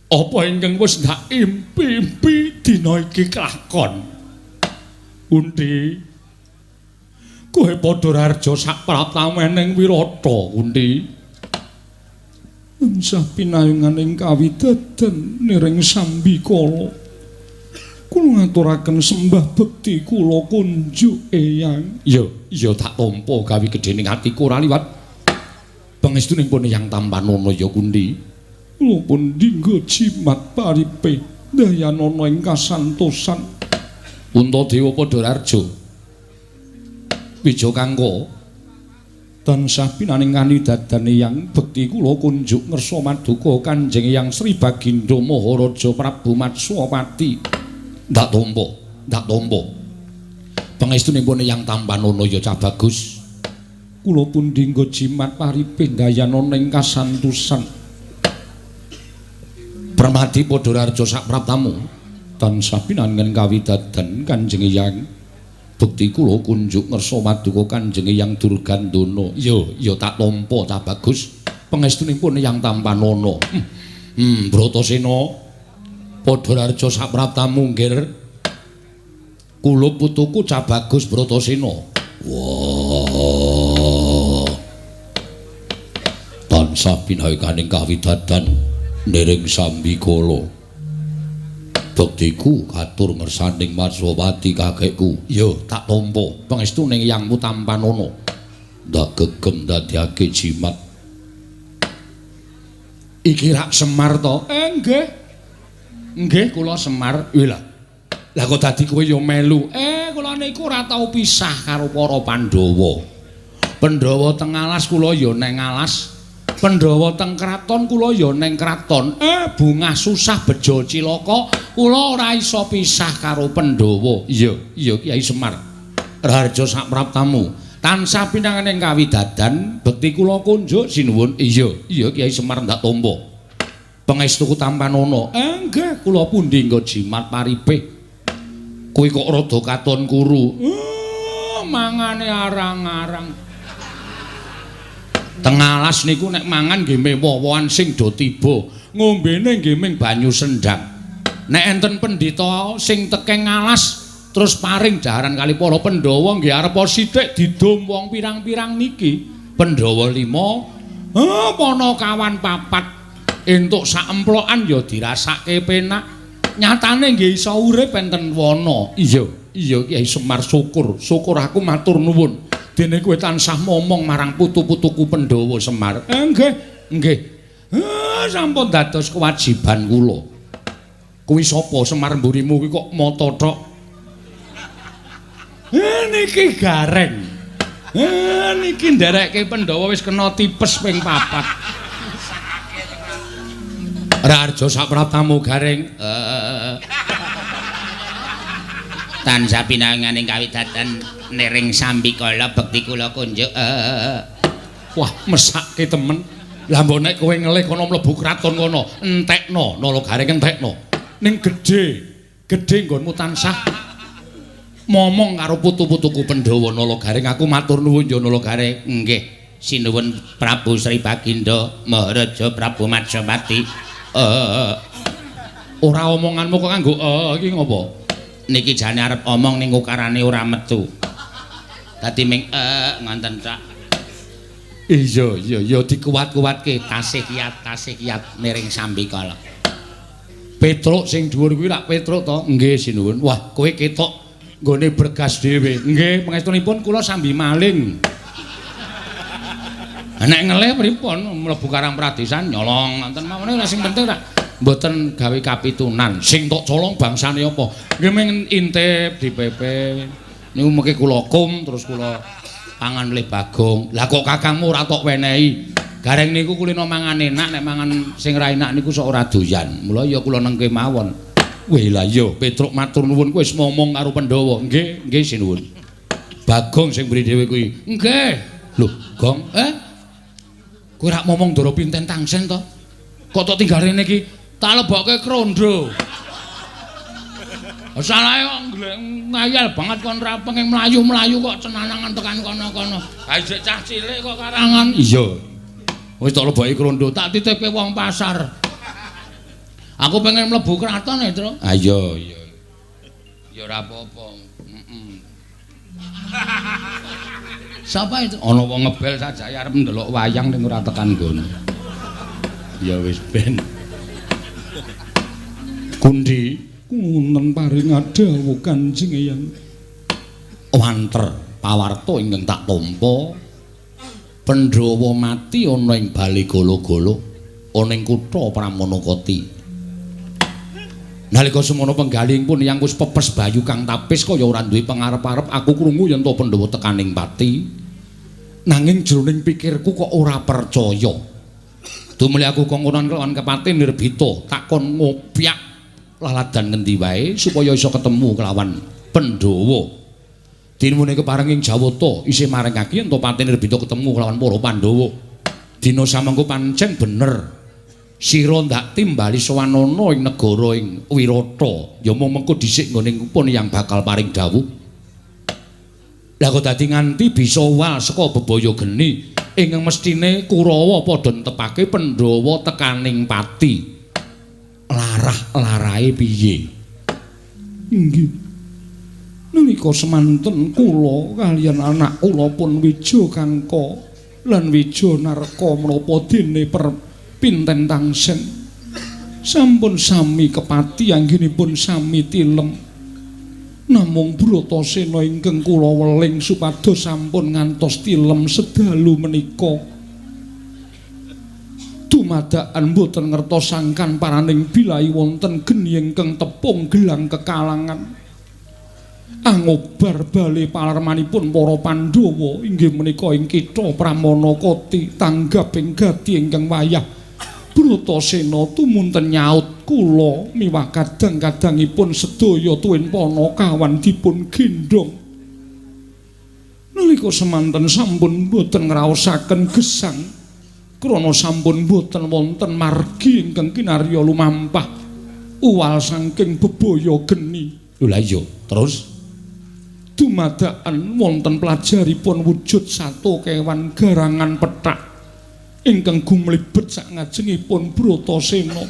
Speaker 1: apa ingkang wis ndak impi-impi dina iki kelakon. Kunthi, kowe padha rarja sak praptamening wirata, Kunthi. Tansah pinayunganing kawidadan niring sambikala. Kula ngaturaken sembah bekti kula kunjuk Eyang. Ya, ya tak tampa gawe gedhening atiku ora liwat. Pangestuning pun Eyang tampanana ya Kunthi. Kula pun dinggo jimat paripe dayanana ing kasantosan. Puntadewa padha rarja. Wijakangka tansah pinaning kanidadan Eyang bekti kula kunjuk ngersa maduka Kanjeng Eyang Sri Baginda Maharaja Prabu Matswapati. Ndak tampa, ndak tampa. Pangestunipun Eyang tampanana ya cah bagus. Kula pun dinggo jimat paripe dayanana ing kasantosan. Permadi padha rarja sak praptamu tansah pinangan kawidadan Kanjeng Eyang bekti kula kunjuk ngersa maduka Kanjeng Eyang Durgandana. Ya, ya tak tampa cah bagus. Pangestunipun Eyang tampanana. Bratasena padha rarja sak praptamu nggir. Kula putuku cah bagus Bratasena. Wah. Tansah pinayukaning kawidadan niring sambikala. Bektiku katur ngersaning Matswapati kakekku. Ya, tak tampa pangestuning Eyangmu tampanana. Ndak gegem ndadekake jimat. Iki rak Semar to? Nggih. Nggih, kula Semar. Lha. Lah kok dadi kowe ya melu? Kula niku ora tau pisah karo para Pandhawa. Pandhawa teng alas kula ya neng alas. Pandhawa teng kraton kula ya neng kraton. Bungah susah bejo cilaka kula ora iso pisah karo Pandhawa. Iya, iya Kyai Semar. Raharja sak praptamu. Tansah pinanganing kawidadan bekti kula kunjuk sinuwun. Iya, iya Kyai Semar ndak tampa. Pangestuku tampanana. Nggih, kula pundi nggo jimat paripe. Kuwi kok rada katon kuru. Mangane arang-arang. Teng alas niku nek mangan nggih mewowoan sing do tiba, ngombene nggih ming banyu sendang. Nek enten pendhita sing tekeng alas terus paring jaran kali para Pandhawa nggih arep sithik didum wong pirang-pirang niki. Pandhawa 5, Panakawan 4 entuk sak emplokan ya dirasake penak. Nyatane nggih iso urip enten wana. Iya, iya Kyai Semar syukur, syukur aku matur nuwun. Dene kowe tansah momong marang putu-putuku Pandhawa Semar. Nggih, nggih. Sampun dados kewajiban kula. Kuwi sapa Semar mburimu kuwi kok mata tok? Niki Gareng. Niki nderekke Pandhawa wis kena tipes ping 4. Raharja sak praptamu Gareng.
Speaker 2: Tansah pinanganing kawidadan niring sambikala bekti kula kunjuk.
Speaker 1: Wah, mesake temen. Lah mbok nek kowe ngelih kono mlebu kraton kono, entekno nala Gareng entekno. Ning gedhe, gedhe nggonmu tansah Momong karo putu-putuku Pandhawa Nala Gareng, aku matur nuwun ya Nala Gareng.
Speaker 2: Nggih, sinuwun Prabu Sri Baginda Maharaja Prabu Matsapati.
Speaker 1: Ora omonganmu kok kanggo iki ngopo?
Speaker 2: Niki jane arep omong ning ukarane ora metu. Dadi ming ngonten tok.
Speaker 1: Iya, iya, iya dikuat-kuatke
Speaker 2: tasih kiat niring sambikala.
Speaker 1: Petruk sing dhuwur kuwi lak Petruk to? Nggih, sinuwun. Wah, kowe ketok nggone bergas dhewe. Nggih, pangestunipun kula sambi maling. Nek ngelih pripun mlebu Karang Pradesan nyolong ngoten mawon ora sing penting rak mboten gawe kapitunan. Sing tok colong bangsane apa? Nggih ming intip dipepe. Niku mengke kula kum terus kula pangan leh Bagong. Lah kok kakangmu ora tok wenehi? Gareng niku kulino mangan enak, nek mangan sing ra enak niku sok ora doyan. Mula ya kula nengke mawon. Weh lah iya, Petruk matur nuwun kowe wis ngomong karo Pandhawa. Nggih, nggih sinuwun. Bagong sing mbri dhewe kuwi. Nggih. Lho, Gong, Kowe rak momong Ndara Pinten Tangsen to? Kok tok tinggal rene iki? Tak lebokke krondo. Salahe kok ngayal banget kon ra pengen mlayu-mlayu kok cenanangan tekan kono-kono. Ha isih cah cilik kok karangan. Iya. Wis tak leboki krondo, tak titipke wong pasar. Aku pengen mlebu kraton e, Tru. Ha iya, iya. Ya ora apa-apa. Heeh. Sapa itu? Ana wong ngebel sajae arep ndelok wayang ning ora tekan nggon. Ya wis ben. Kundi
Speaker 3: wonten paring dawuh Kanjeng Eyang.
Speaker 1: Wanter pawarta ingkang tak tampa. Pandhawa mati ana ing bale Gala-gala ana ing kutha Pramanakati. Nalika semono penggalihipun yang wis pepes bayu kang tapis kaya ora duwe pangarep-arep, aku krungu yen to Pandhawa tekaning pati. Nanging jroning pikirku kok ora percaya. Dumli aku kongkonan kelawan kepati Nirbita takon ngopyak laladan ngendi wae supaya iso ketemu kelawan Pandhawa. Dinmune kepareng ing Jawata isih marengake yen to Pati Nirbita ketemu kelawan para Pandhawa. Dina samangko pancen bener. Sira ndak timbali sowanana ing negara ing Wirata, ya mung mengko dhisik nggone pun yang bakal paring dawuh. Lah kok dadi nganti bisa wal saka bebaya geni ingkang mesthine Kurawa padha netepake Pandhawa tekaning pati. Larah-larahe piye?
Speaker 3: Inggih. Nalika semanten kula kaliyan anak kula pun Wija Kangka lan Wija Narka menapa dene Pinten Tangsen sampun sami kepati anggenipun sami tilem. Namung Bratasena ingkang kula weling supados sampun ngantos tilem sedalu menika. Dumadakan boten ngertos sangkan paraning bilai wonten geni ingkang tepung gelang kekalangan. Angobar bale palarmanipun para Pandhawa inggih menika ing kitha Pramanakati tanggap ing gati ingkang wayah. Bratasena tumunten nyaut kula miwah kadang-kadangipun sedaya tuwin panakawan dipun gendhong. Nalika semanten sampun boten ngraosaken gesang krana sampun boten wonten margi ingkang kinarya lumampah uwal saking bebaya geni.
Speaker 1: Lha iya, terus
Speaker 3: dumadakan wonten pelajaripun wujud sato kewan garangan pethak ingkang gumlibet sakngajengipun Bratasena.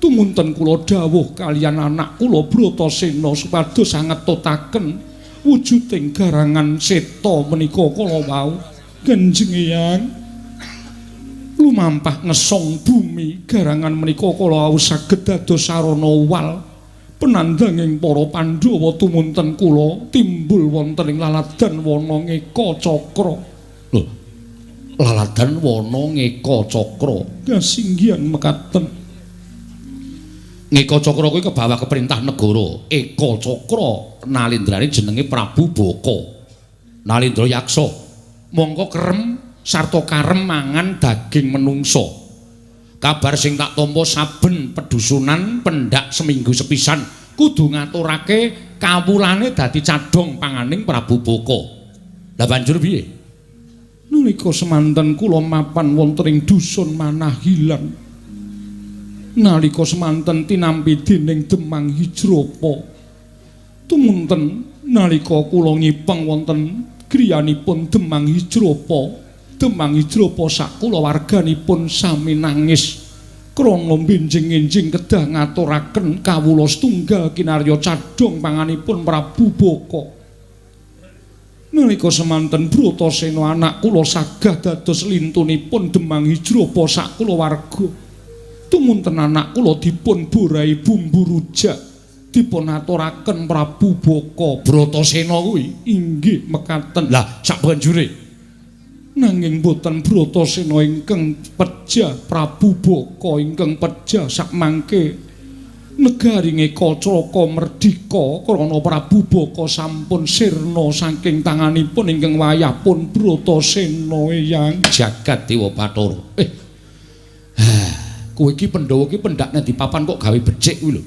Speaker 3: Tumunten kula dawuh kaliyan anak kula Bratasena supados sangetutaken wujuding garangan seta menika kala wau. Kanjeng Eyang lumampah ngesong bumi garangan menika kala wau saged dados sarana wal penandanging para Pandhawa. Tumunten kula timbul wonten ing laladan wana Ngeka Cakra.
Speaker 1: Lho, laladan wana Ngeka Cakra
Speaker 3: kasinggihan mekaten.
Speaker 1: Ngeka Cakra kuwi kebawah keperintah negara. Eka Cakra nalindrane jenenge Prabu Baka. Nalindra Yaksa. Mongko kerem sarta karem mangan daging menungsa. Kabar sing tak tampa saben pedusunan pendak seminggu sepisan kudu ngaturake kawulane dadi cadhong panganing Prabu Baka. Lah banjur piye?
Speaker 3: Nalika semanten kula mapan wonten ing dusun Manahilan. Nalika semanten tinampi dening Demang Hijrapa. Tumunten Nalika kula ngipeng wonten griyanipun Demang Hijrapa, Demang Hijrapa sak kulawarganipun sami nangis krana benjing-enjing kedah ngaturaken kawula setunggal kinarya cadhong panganipun Prabu Baka. Nalika semanten Bratasena anak kula sagah dados lintunipun Demang Hijrapa sak kulawarga. Tumunten anak kula dipun borai bumbu rujak dipun aturaken Prabu Baka.
Speaker 1: Bratasena kuwi
Speaker 3: inggih mekaten.
Speaker 1: Lah sak banjure
Speaker 3: nanging boten Bratasena ingkang pejah, Prabu Baka ingkang pejah sakmangke negari Ngekacraka merdika krana Prabu Baka sampun sirna saking tanganipun ingkang wayah pun Bratasena eyang
Speaker 1: jagat Dewa Bathara. Kowe iki Pandhawa iki pendhak nang di papan kok gawe becik kuwi lho.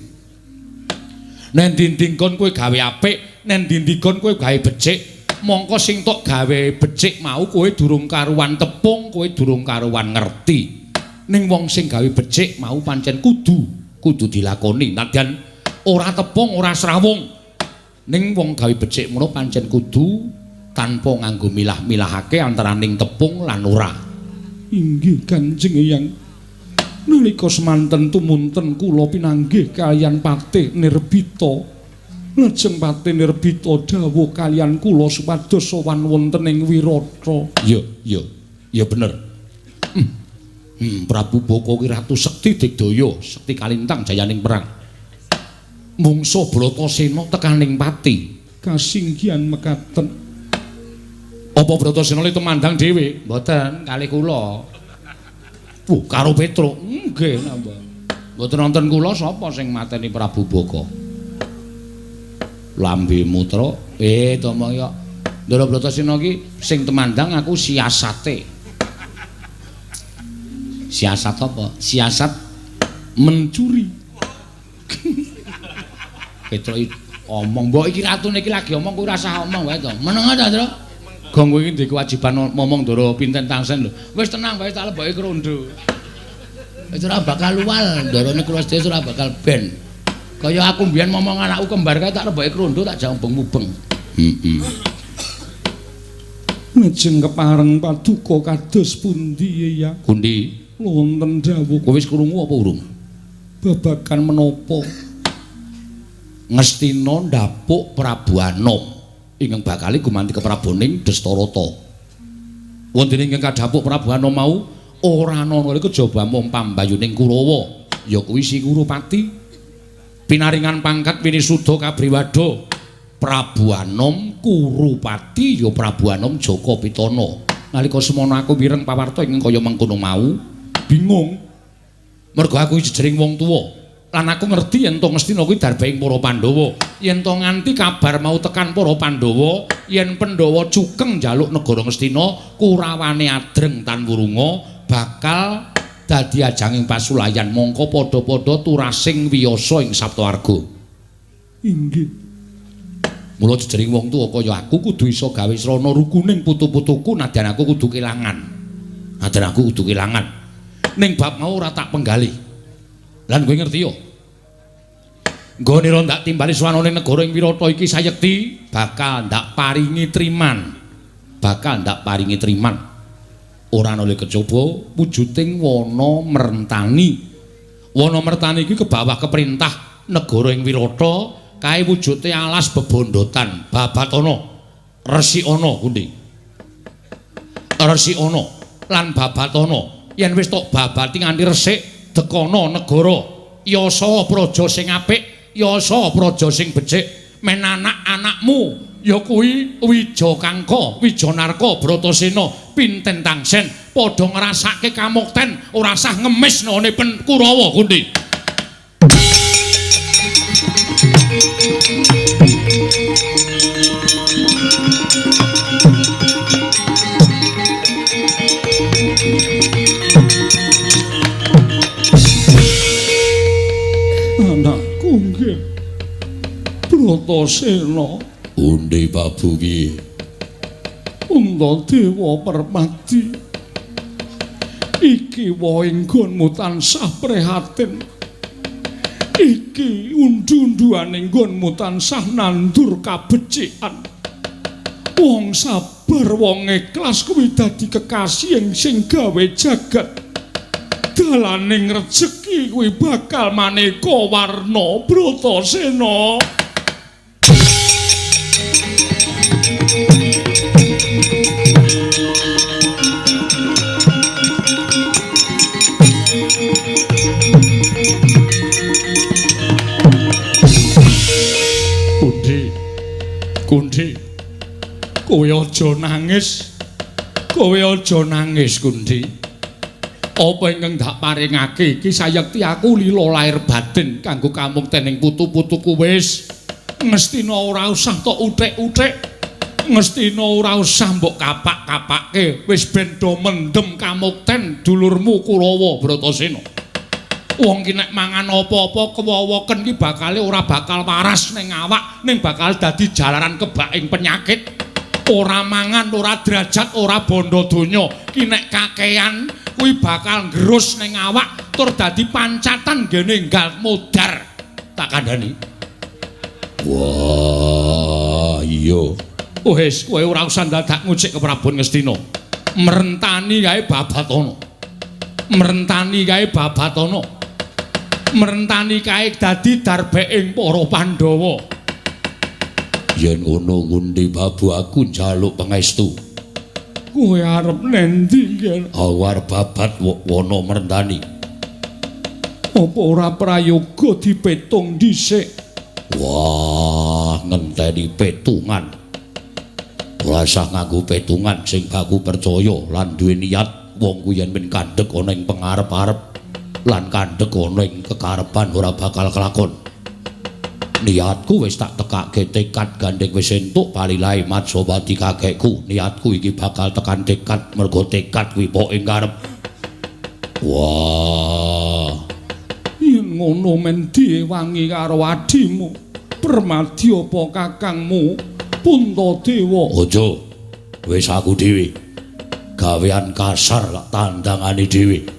Speaker 1: Nang ndi-ndi nggon kowe gawe apik, nang ndi-ndi nggon kowe gawe becik. Mongko sing tok gawe becik mau kowe durung karuan tepung, kowe durung karuan ngerti. Ning wong sing gawe becik mau pancen kudu dilakoni. Nadyan ora tepung, ora srawung. Ning wong gawe becik ngono pancen kudu tanpa nganggo milah-milahake antaraning tepung lan ora.
Speaker 3: Inggih Kanjeng Eyang. Nalika semanten tumunten kula pinanggih kaliyan Patih Nirbita. Lajeng Patih Nirbita dawuh kaliyan kula supados sowan wonten ing Wirata.
Speaker 1: Iya, iya. Ya bener. Prabu Baka ki ratu sekti digdaya, sekti kalintang jayaning perang. Mungsuh Bratasena tekaning pati.
Speaker 3: Kasinggihan mekaten.
Speaker 1: Apa Bratasena le tumandang dhewe?
Speaker 2: Mboten, kalih kula.
Speaker 1: Wuh, karo Petruk. Nggih, nambah.
Speaker 2: Mboten wonten kula sapa sing mateni Prabu Baka? Lambe mutra, to mong yo. Ndara Bratasena ki sing temandang aku siasate. Siasat apa? Siasat mencuri. Petruk omong, mbok iki ratune iki lagi omong kowe ora usah omong wae to. Meneng ta, Tru? Gong kowe iki ndek kewajiban momong ndara pinten tangsen lho. Wis tenang wae tak leboke krondo. Wis ora bakal luwal, ndarane kula sedaya ora bakal ben. Kaya aku mbiyen momong anakku kembar kae tak leboke krondo tak jak mubeng-mubeng.
Speaker 1: Heeh.
Speaker 3: Lajeng kepareng paduka kados pundi ya?
Speaker 1: Pundi?
Speaker 3: Wonten dawuh.
Speaker 1: Kowe wis krungu apa urung?
Speaker 3: Babagan menapa?
Speaker 1: Ngastina ndapuk Prabu Anom ingkang bakale gumanti kepraboning Destarata. Wonten ingkang kadhapuk Prabu Anom mau ora ana kejaba mung pambayuning Kurawa, ya kuwi si Kurupati. Pinaringan pangkat Winisuda Kabriwada Prabu Anom Kurupati ya Prabu Anom Jaka Pitana. Nalika semono aku mireng pawarta ingkang kaya mengkono mau, bingung. Mergo aku jejering wong tuwa. Lan aku ngerti yen to Ngastina kuwi darbaing para Pandhawa. Yen to nganti kabar mau tekan para Pandhawa, yen Pandhawa cukeng njaluk negara Ngastina, Kurawane adreng tan wurunga bakal dadi ajanging pasulayan mongko padha-padha turasing wiyasa ing Saptawarga.
Speaker 3: Inggih.
Speaker 1: Mula jejering wong tuwa kaya aku kudu iso gawe srana rukuning putu-putuku nadyan aku kudu kelangan. Nadyan aku kudu kelangan. Ning bab mau ora tak penggalih. Lan kowe ngerti yo. Nggone ora ndak timbali swanane negara ing Wirata iki sayekti bakal ndak paringi triman. Bakal ndak paringi triman. Ora ana kejaba wujuding wana mertani. Wana mertani iki kebawah keperintah negara ing Wirata kae wujute alas bebondotan babatana resikana kundi. Resikana lan babatana yen wis tok babati nganti resik dekana negara yasa praja sing apik, yasa praja sing becik, men anak-anakmu ya kuwi Wijakangka, Wijanarka, Bratasena, pinten tangsen padha ngrasake kamukten ora sah ngemis none Kurawa kundi.
Speaker 3: Anakku nggih Bratasena.
Speaker 1: Undi Prabu piye?
Speaker 3: Puntadewa Permadi, iki wae nggonmu tansah prihatin. Iki undu-unduane nggonmu tansah nandur kabecikan. Wong sabar, wong ikhlas kuwi dadi kekasih sing gawe jagat. Dalaning rejeki kuwi bakal maneka warna, Bratasena. Kundi, Kundi, kowe aja nangis, kowe aja nangis, Kundi. Apa ingkang dak paringake iki sayekti aku lila lair batin kanggo kamuktening putu-putuku wis. Ngestina ora usah tok uthik-uthik, ngestina ora usah mbok kapak-kapake, wis ben do mendem kamukten dulurmu Kurawa Bratasena. Wong ki nek mangan apa-apa kewowoken ki bakale ora bakal waras ning awak, ning bakal dadi jalaran kebaking penyakit. Ora mangan, ora derajat, ora bondo donya, ki nek kakean kuwi bakal nggerus ning awak tur dadi pancatan nggene enggal modar. Tak kandhani.
Speaker 1: Wah, iya.
Speaker 3: Wis, kowe ora usah dadak ngucik ke Prabu Ngastina. Merentani kae babatana. Merentani kae babatana. Merentani kae dadi darbeking para Pandhawa.
Speaker 1: Yen ngono Gundi Babu aku njaluk pangestu.
Speaker 3: Kowe arep nendi, Nger?
Speaker 1: Aku arep babat wana merentani.
Speaker 3: Apa ora prayoga dipetung dhisik?
Speaker 1: Wah, ngenteni petungan. Ora usah nganggo petungan, sing baku percaya lan duwe niat wong kuwi yen men kandhek ana ing pengarep-arep lan kandhek ana ing kekarepan ora bakal kelakon. Niatku wis tak tekake tekad gandeng wis entuk palilahe Matsawati kakekku. Niatku iki bakal tekan tekad mergo tekad kuwi poke karep. Wah,
Speaker 3: yen ngono men diwangi karo adimu Permadi apa kakangmu Puntadewa?
Speaker 1: Aja, wis aku dhewe. Gawean kasar lak tandangane dhewe.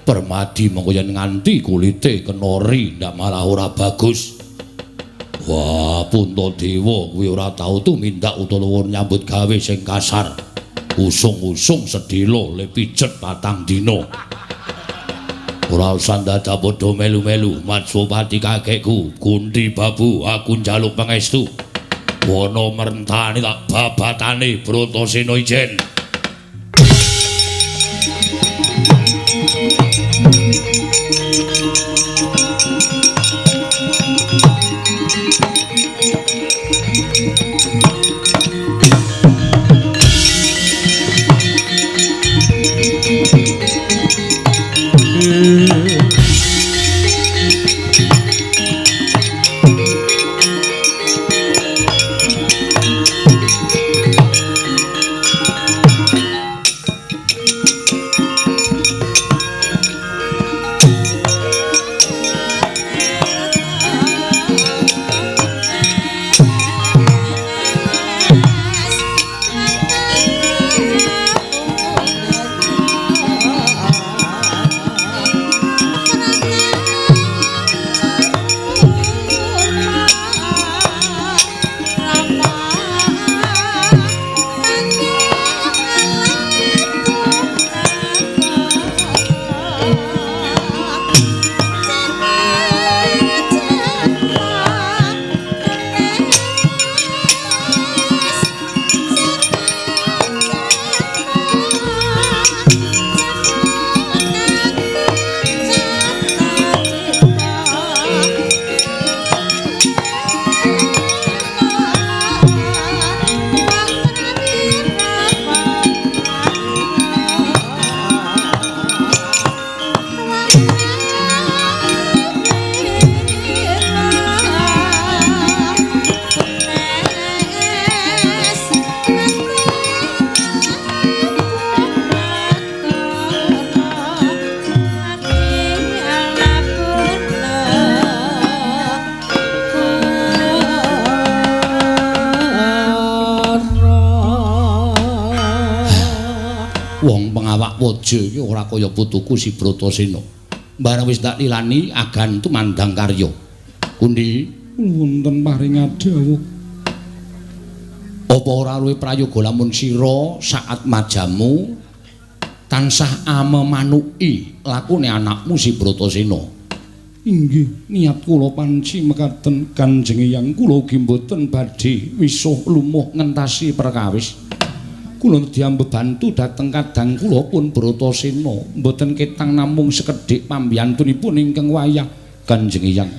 Speaker 1: Permadi mengko yen nganti kulite kenori ndak malah ora bagus. Wah, Puntadewa kuwi ora tau tumindak utawa nyambut gawe sing kasar. Usung-usung sedhela le pijet patang dina. Ora usah dadak padha melu-melu Matswapati kakekku, Gundi Babu, aku njaluk pangestu. Wana merentani tak babatane Bratasena ijen. Wong pengawak waja iki ora kaya putuku si Bratasena. Bareng wis tak lilani agan tumandang karya. Kundi
Speaker 3: wonten paring dawuh.
Speaker 1: Apa ora luwih prayoga lamun sira saat majamu tansah amemanuki lakune anakmu si Bratasena?
Speaker 3: Inggih, niat kula panci mekaten Kanjeng Eyang, kula ugi mboten badhe wisuh lumuh ngentasi perkawis. Kula diambebantu dhateng kadang kula pun Bratasena mboten ketang namung sekedhik pambiyantunipun ingkang wayah Kanjeng Eyang.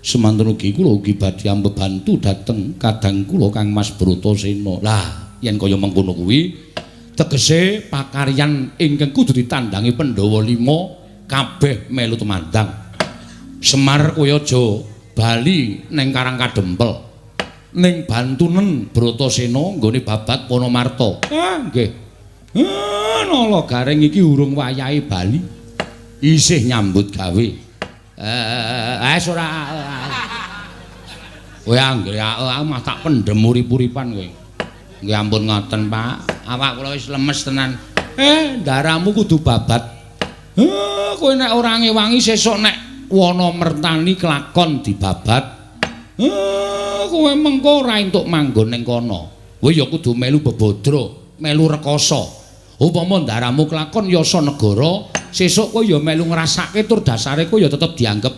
Speaker 1: Semanten ugi kula ugi badhe ambebantu dhateng kadang kula Kang Mas Bratasena. Lah, yen kaya mengkono kuwi tegese pakaryan ingkang kudu ditandangi Pandhawa 5 kabeh melu tumandang. Semar kowe aja bali ning Karang Kadempel. Ning bantunen Bratasena nggone babat Wanamarta.
Speaker 3: Ah, nggih. Ah, nala gareng iki urung wayahe bali.
Speaker 1: Isih nyambut gawe. Ora. Kowe anggere aku mah tak pendhem urip-uripan kowe. Nggih ampun ngoten, Pak. Awak kula wis lemes tenan. Ndaramu kudu babat.
Speaker 3: Kowe nek ora ngewangi sesuk nek wana mertani kelakon dibabat. Kowe mengko ora entuk manggon ning kono.
Speaker 1: Kowe ya kudu melu bebodro, melu rekoso. Upama ndaramu kelakon yasa negara, sesuk kowe ya melu ngrasake tur dasare kowe ya tetep dianggep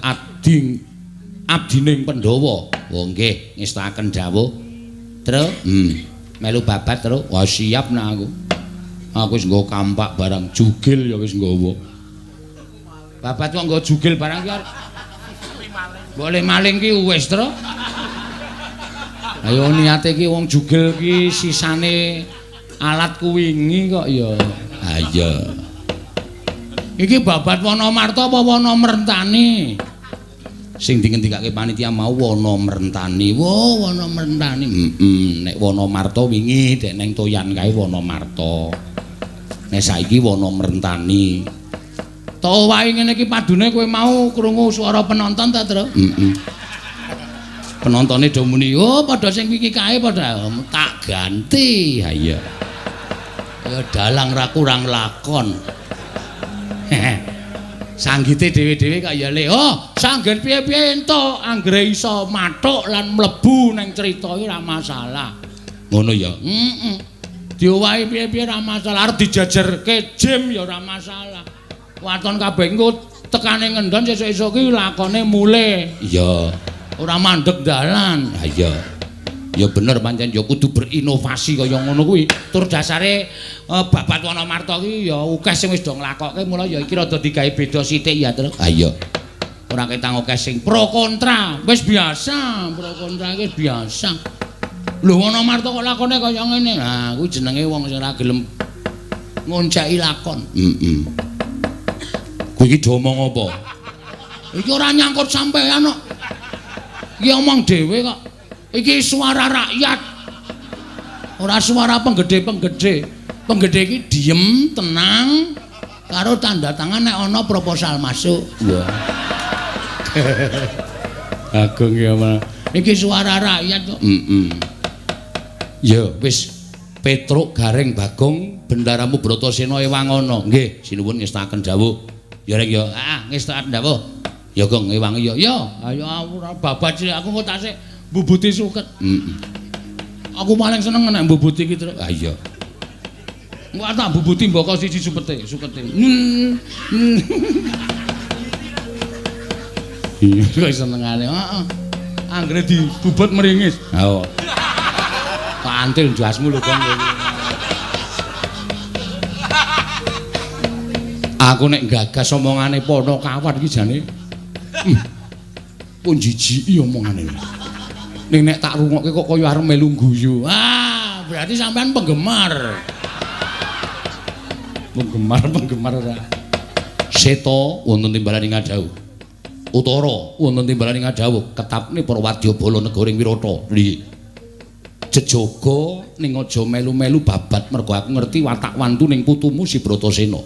Speaker 1: abdining Pandhawa. Oh nggih, ngestakaken dawuh. Tru, melu babat, Tru. Wah siap nak aku. Aku wis nggawa kampak barang, jugil ya wis nggawa. Babat kok nggawa jugil barang ki arep boleh maling ki wis, Tru. Ayo niate ki wong jugil ki sisane alat kuwingi kok ya. Ha iya. Iki babat Wanamarta apa Wanamertani? Sing dingendikake panitia mau Wanamertani. Wo, Wanamertani. Nek Wanamarta wingi dek neng Toyan kae Wanamarta. Nek saiki Wanamertani. To wae ngene iki padune kowe mau krungu swara penonton ta, Tru? Penontone do muni, "Oh, padha sing wingi kae padha tak ganti." Ha iya. Ya dalang ra kurang lakon. Sanggite dhewe-dhewe kok ya le. Oh, sanggen piye-piye entuk anggere iso mathuk lan mlebu nang crita iki ora masalah. Ngono ya. Heeh. Diowahi piye-piye ora masalah, arep dijejerke jim ya ora masalah. Waton kabeh engko tekane ngendon sesuk-esuk ki lakone mulih. Iya. Ora mandeg dalan. Ha iya. Ya bener pancen ya kudu berinovasi kaya ngono kuwi. Tur dasare babat Wanamarta ki ya akeh sing wis do nglakokke, mula ya iki rada digawe beda sithik ya, Tru. Ha iya. Ora ketang akeh sing pro kontra. Wis biasa, pro kontra iki biasa. Lho Wanamarta kok lakone kaya ngene. Nah, kuwi jenenge wong sing ora gelem ngonceki lakon. Heeh. Kuwi iki do omong apa? Iki ora nyangkut sampean kok. Iki omong dhewe kok. Iki suara rakyat. Ora suara penggede-penggede. Penggede iki diem, tenang, karo tanda tangan nek ana proposal masuk. Iya. Agung ya, Mas. Iki suara rakyat kok. Heeh. Ya wis Petruk Gareng Bagong bendaramu Bratasena ewangono. Nggih, sinuwun ngestakaken dawuh. Ya rek ya. Ah, ngestakaken dawuh. Ya Gong ewangi ya. Ya, ayo ora babat cilik aku kok tasik mbubuti suket. Heeh. Aku paling seneng nek mbubuti iki, Tru. Ha iya. Engko tak mbubuti mboko siji supete, sukete. Iya, kok senengane. Heeh. Anggere dibubut meringis. Ha. Pantil jasmu lho, Gong. Aku nek gagas omongane Ponokawan iki jane pun jijiki omongane. Ning nek tak rungokke kok kaya arep melu guyu. Ah, berarti sampean penggemar. Penggemar ora. Seta wonten timbalan ing ngadhawuh. Utara wonten timbalan ing ngadhawuh, ketapne para wadyabala negara ing Wirata. Nggih. Jejaga ning aja melu-melu babat mergo aku ngerti watak wantu ning putumu si Bratasena.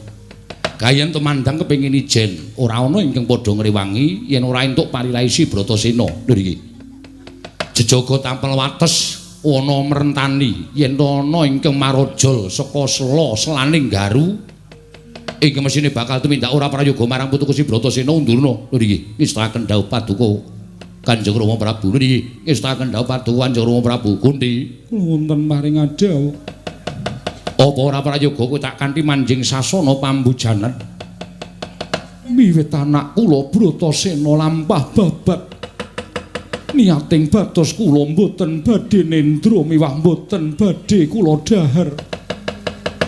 Speaker 1: Gayen tumandang kepengin ijen, ora ana ingkang padha ngrewangi yen ora entuk parilahi si Bratasena. Lho iki. Jejaga tampel wates ana merentani yen ana ingkang marajal saka sela selaning garu Iki mesine bakal tumindak ora prayoga marang putuku si Bratasena Undurna. Lho iki ngestakaken dawuh paduka Kanjeng Rama Prabu. Lho iki ngestakaken dawuh paduka Kanjeng Rama Prabu. Kunti,
Speaker 3: kula wonten paring dawuh.
Speaker 1: Apa ora prayoga kowe tak kanthi manjing sasana pambujanan?
Speaker 3: Miwit anak kula Bratasena lampah babat niating batos kula mboten badhe nendra miwah mboten badhe kula dhahar.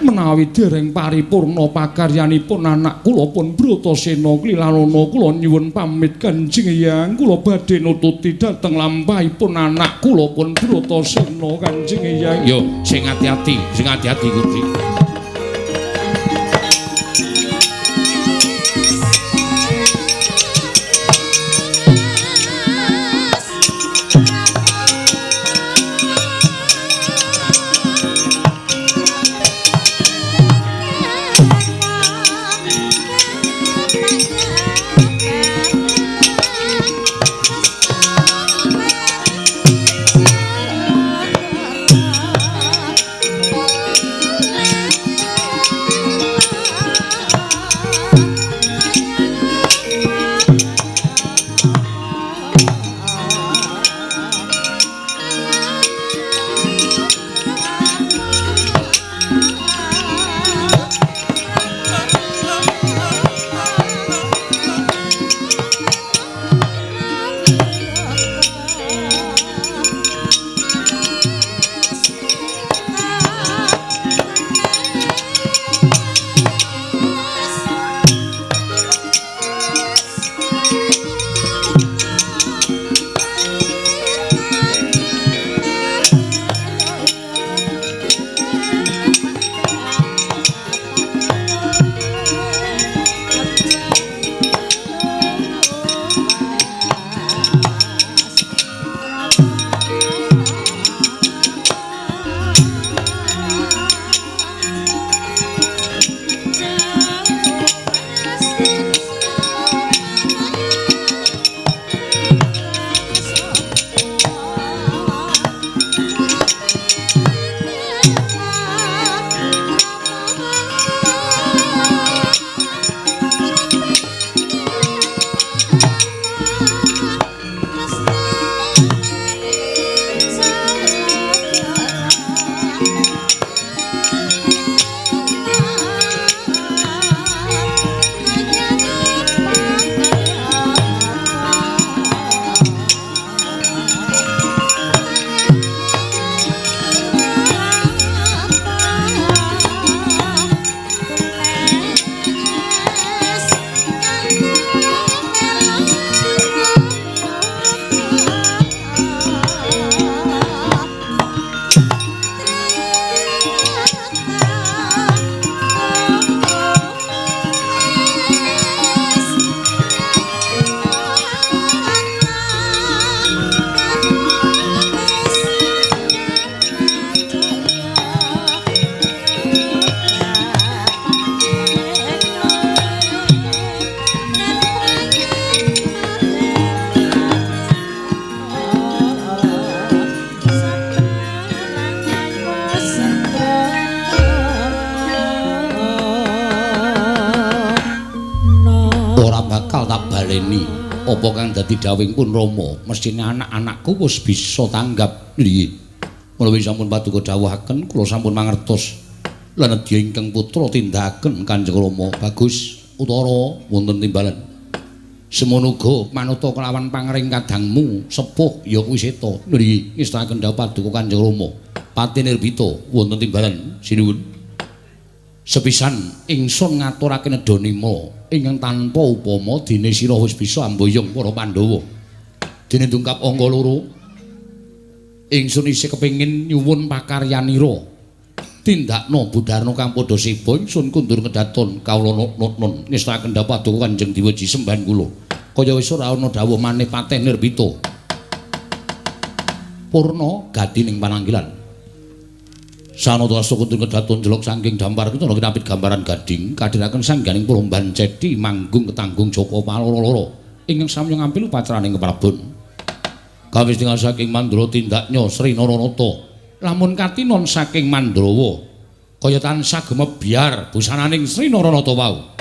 Speaker 3: Menawi dereng paripurna pakaryanipun anak kula pun Bratasena klilanana, kula nyuwun pamit Kanjeng Hyang, kula badhe nututi dhateng lampahipun anak kula pun Bratasena Kanjeng Hyang.
Speaker 1: Yo sing ati-ati, sing ati-ati Kunti. Apa kang dadi dawuhing pun Rama, mesthine anak-anakku wis bisa tanggap. Nggih. Menawi sampun paduka dawuhaken, kula sampun mangertos. Lan nedya ingkang putra tindakaken Kanjeng Rama. Bagus, Utara wonten timbalan. Semono uga manuta kelawan pangring kadangmu sepuh ya kuwi Seta. Nggih, ngestakaken dawuh paduka Kanjeng Rama. Pati Nirbita wonten timbalan. Sinuwun. Sepisan ingsun ngaturake nedhanima ingkang tanpa upama dene sira wis bisa amboyong para Pandhawa. Dene dungkap angka loro, ingsun isih kepengin nyuwun pakaryanira. Tindakna budharna kang padha seba ingsun kundur kedaton kawula nun ngestakaken dawuh paduka Kanjeng Dewaji sembahan kula. Kaya wis ora ana dawuh maneh Patih Nirbita. Purna gati ning pananggilan. Sanata asta kundur kedaton jelok saking dampar kitana kinapit gambaran gading kadhiraken sangganing Puromban Ceti manggung ketanggung Joko Paloro-loro ingkang samya ngampil upacaraning keprabon. Kawis tingal saking Mandra tindaknya Sri Naranata lamun katinon saking Mandrawa Kaya tansah gemebyar busananing Sri Naranata wau.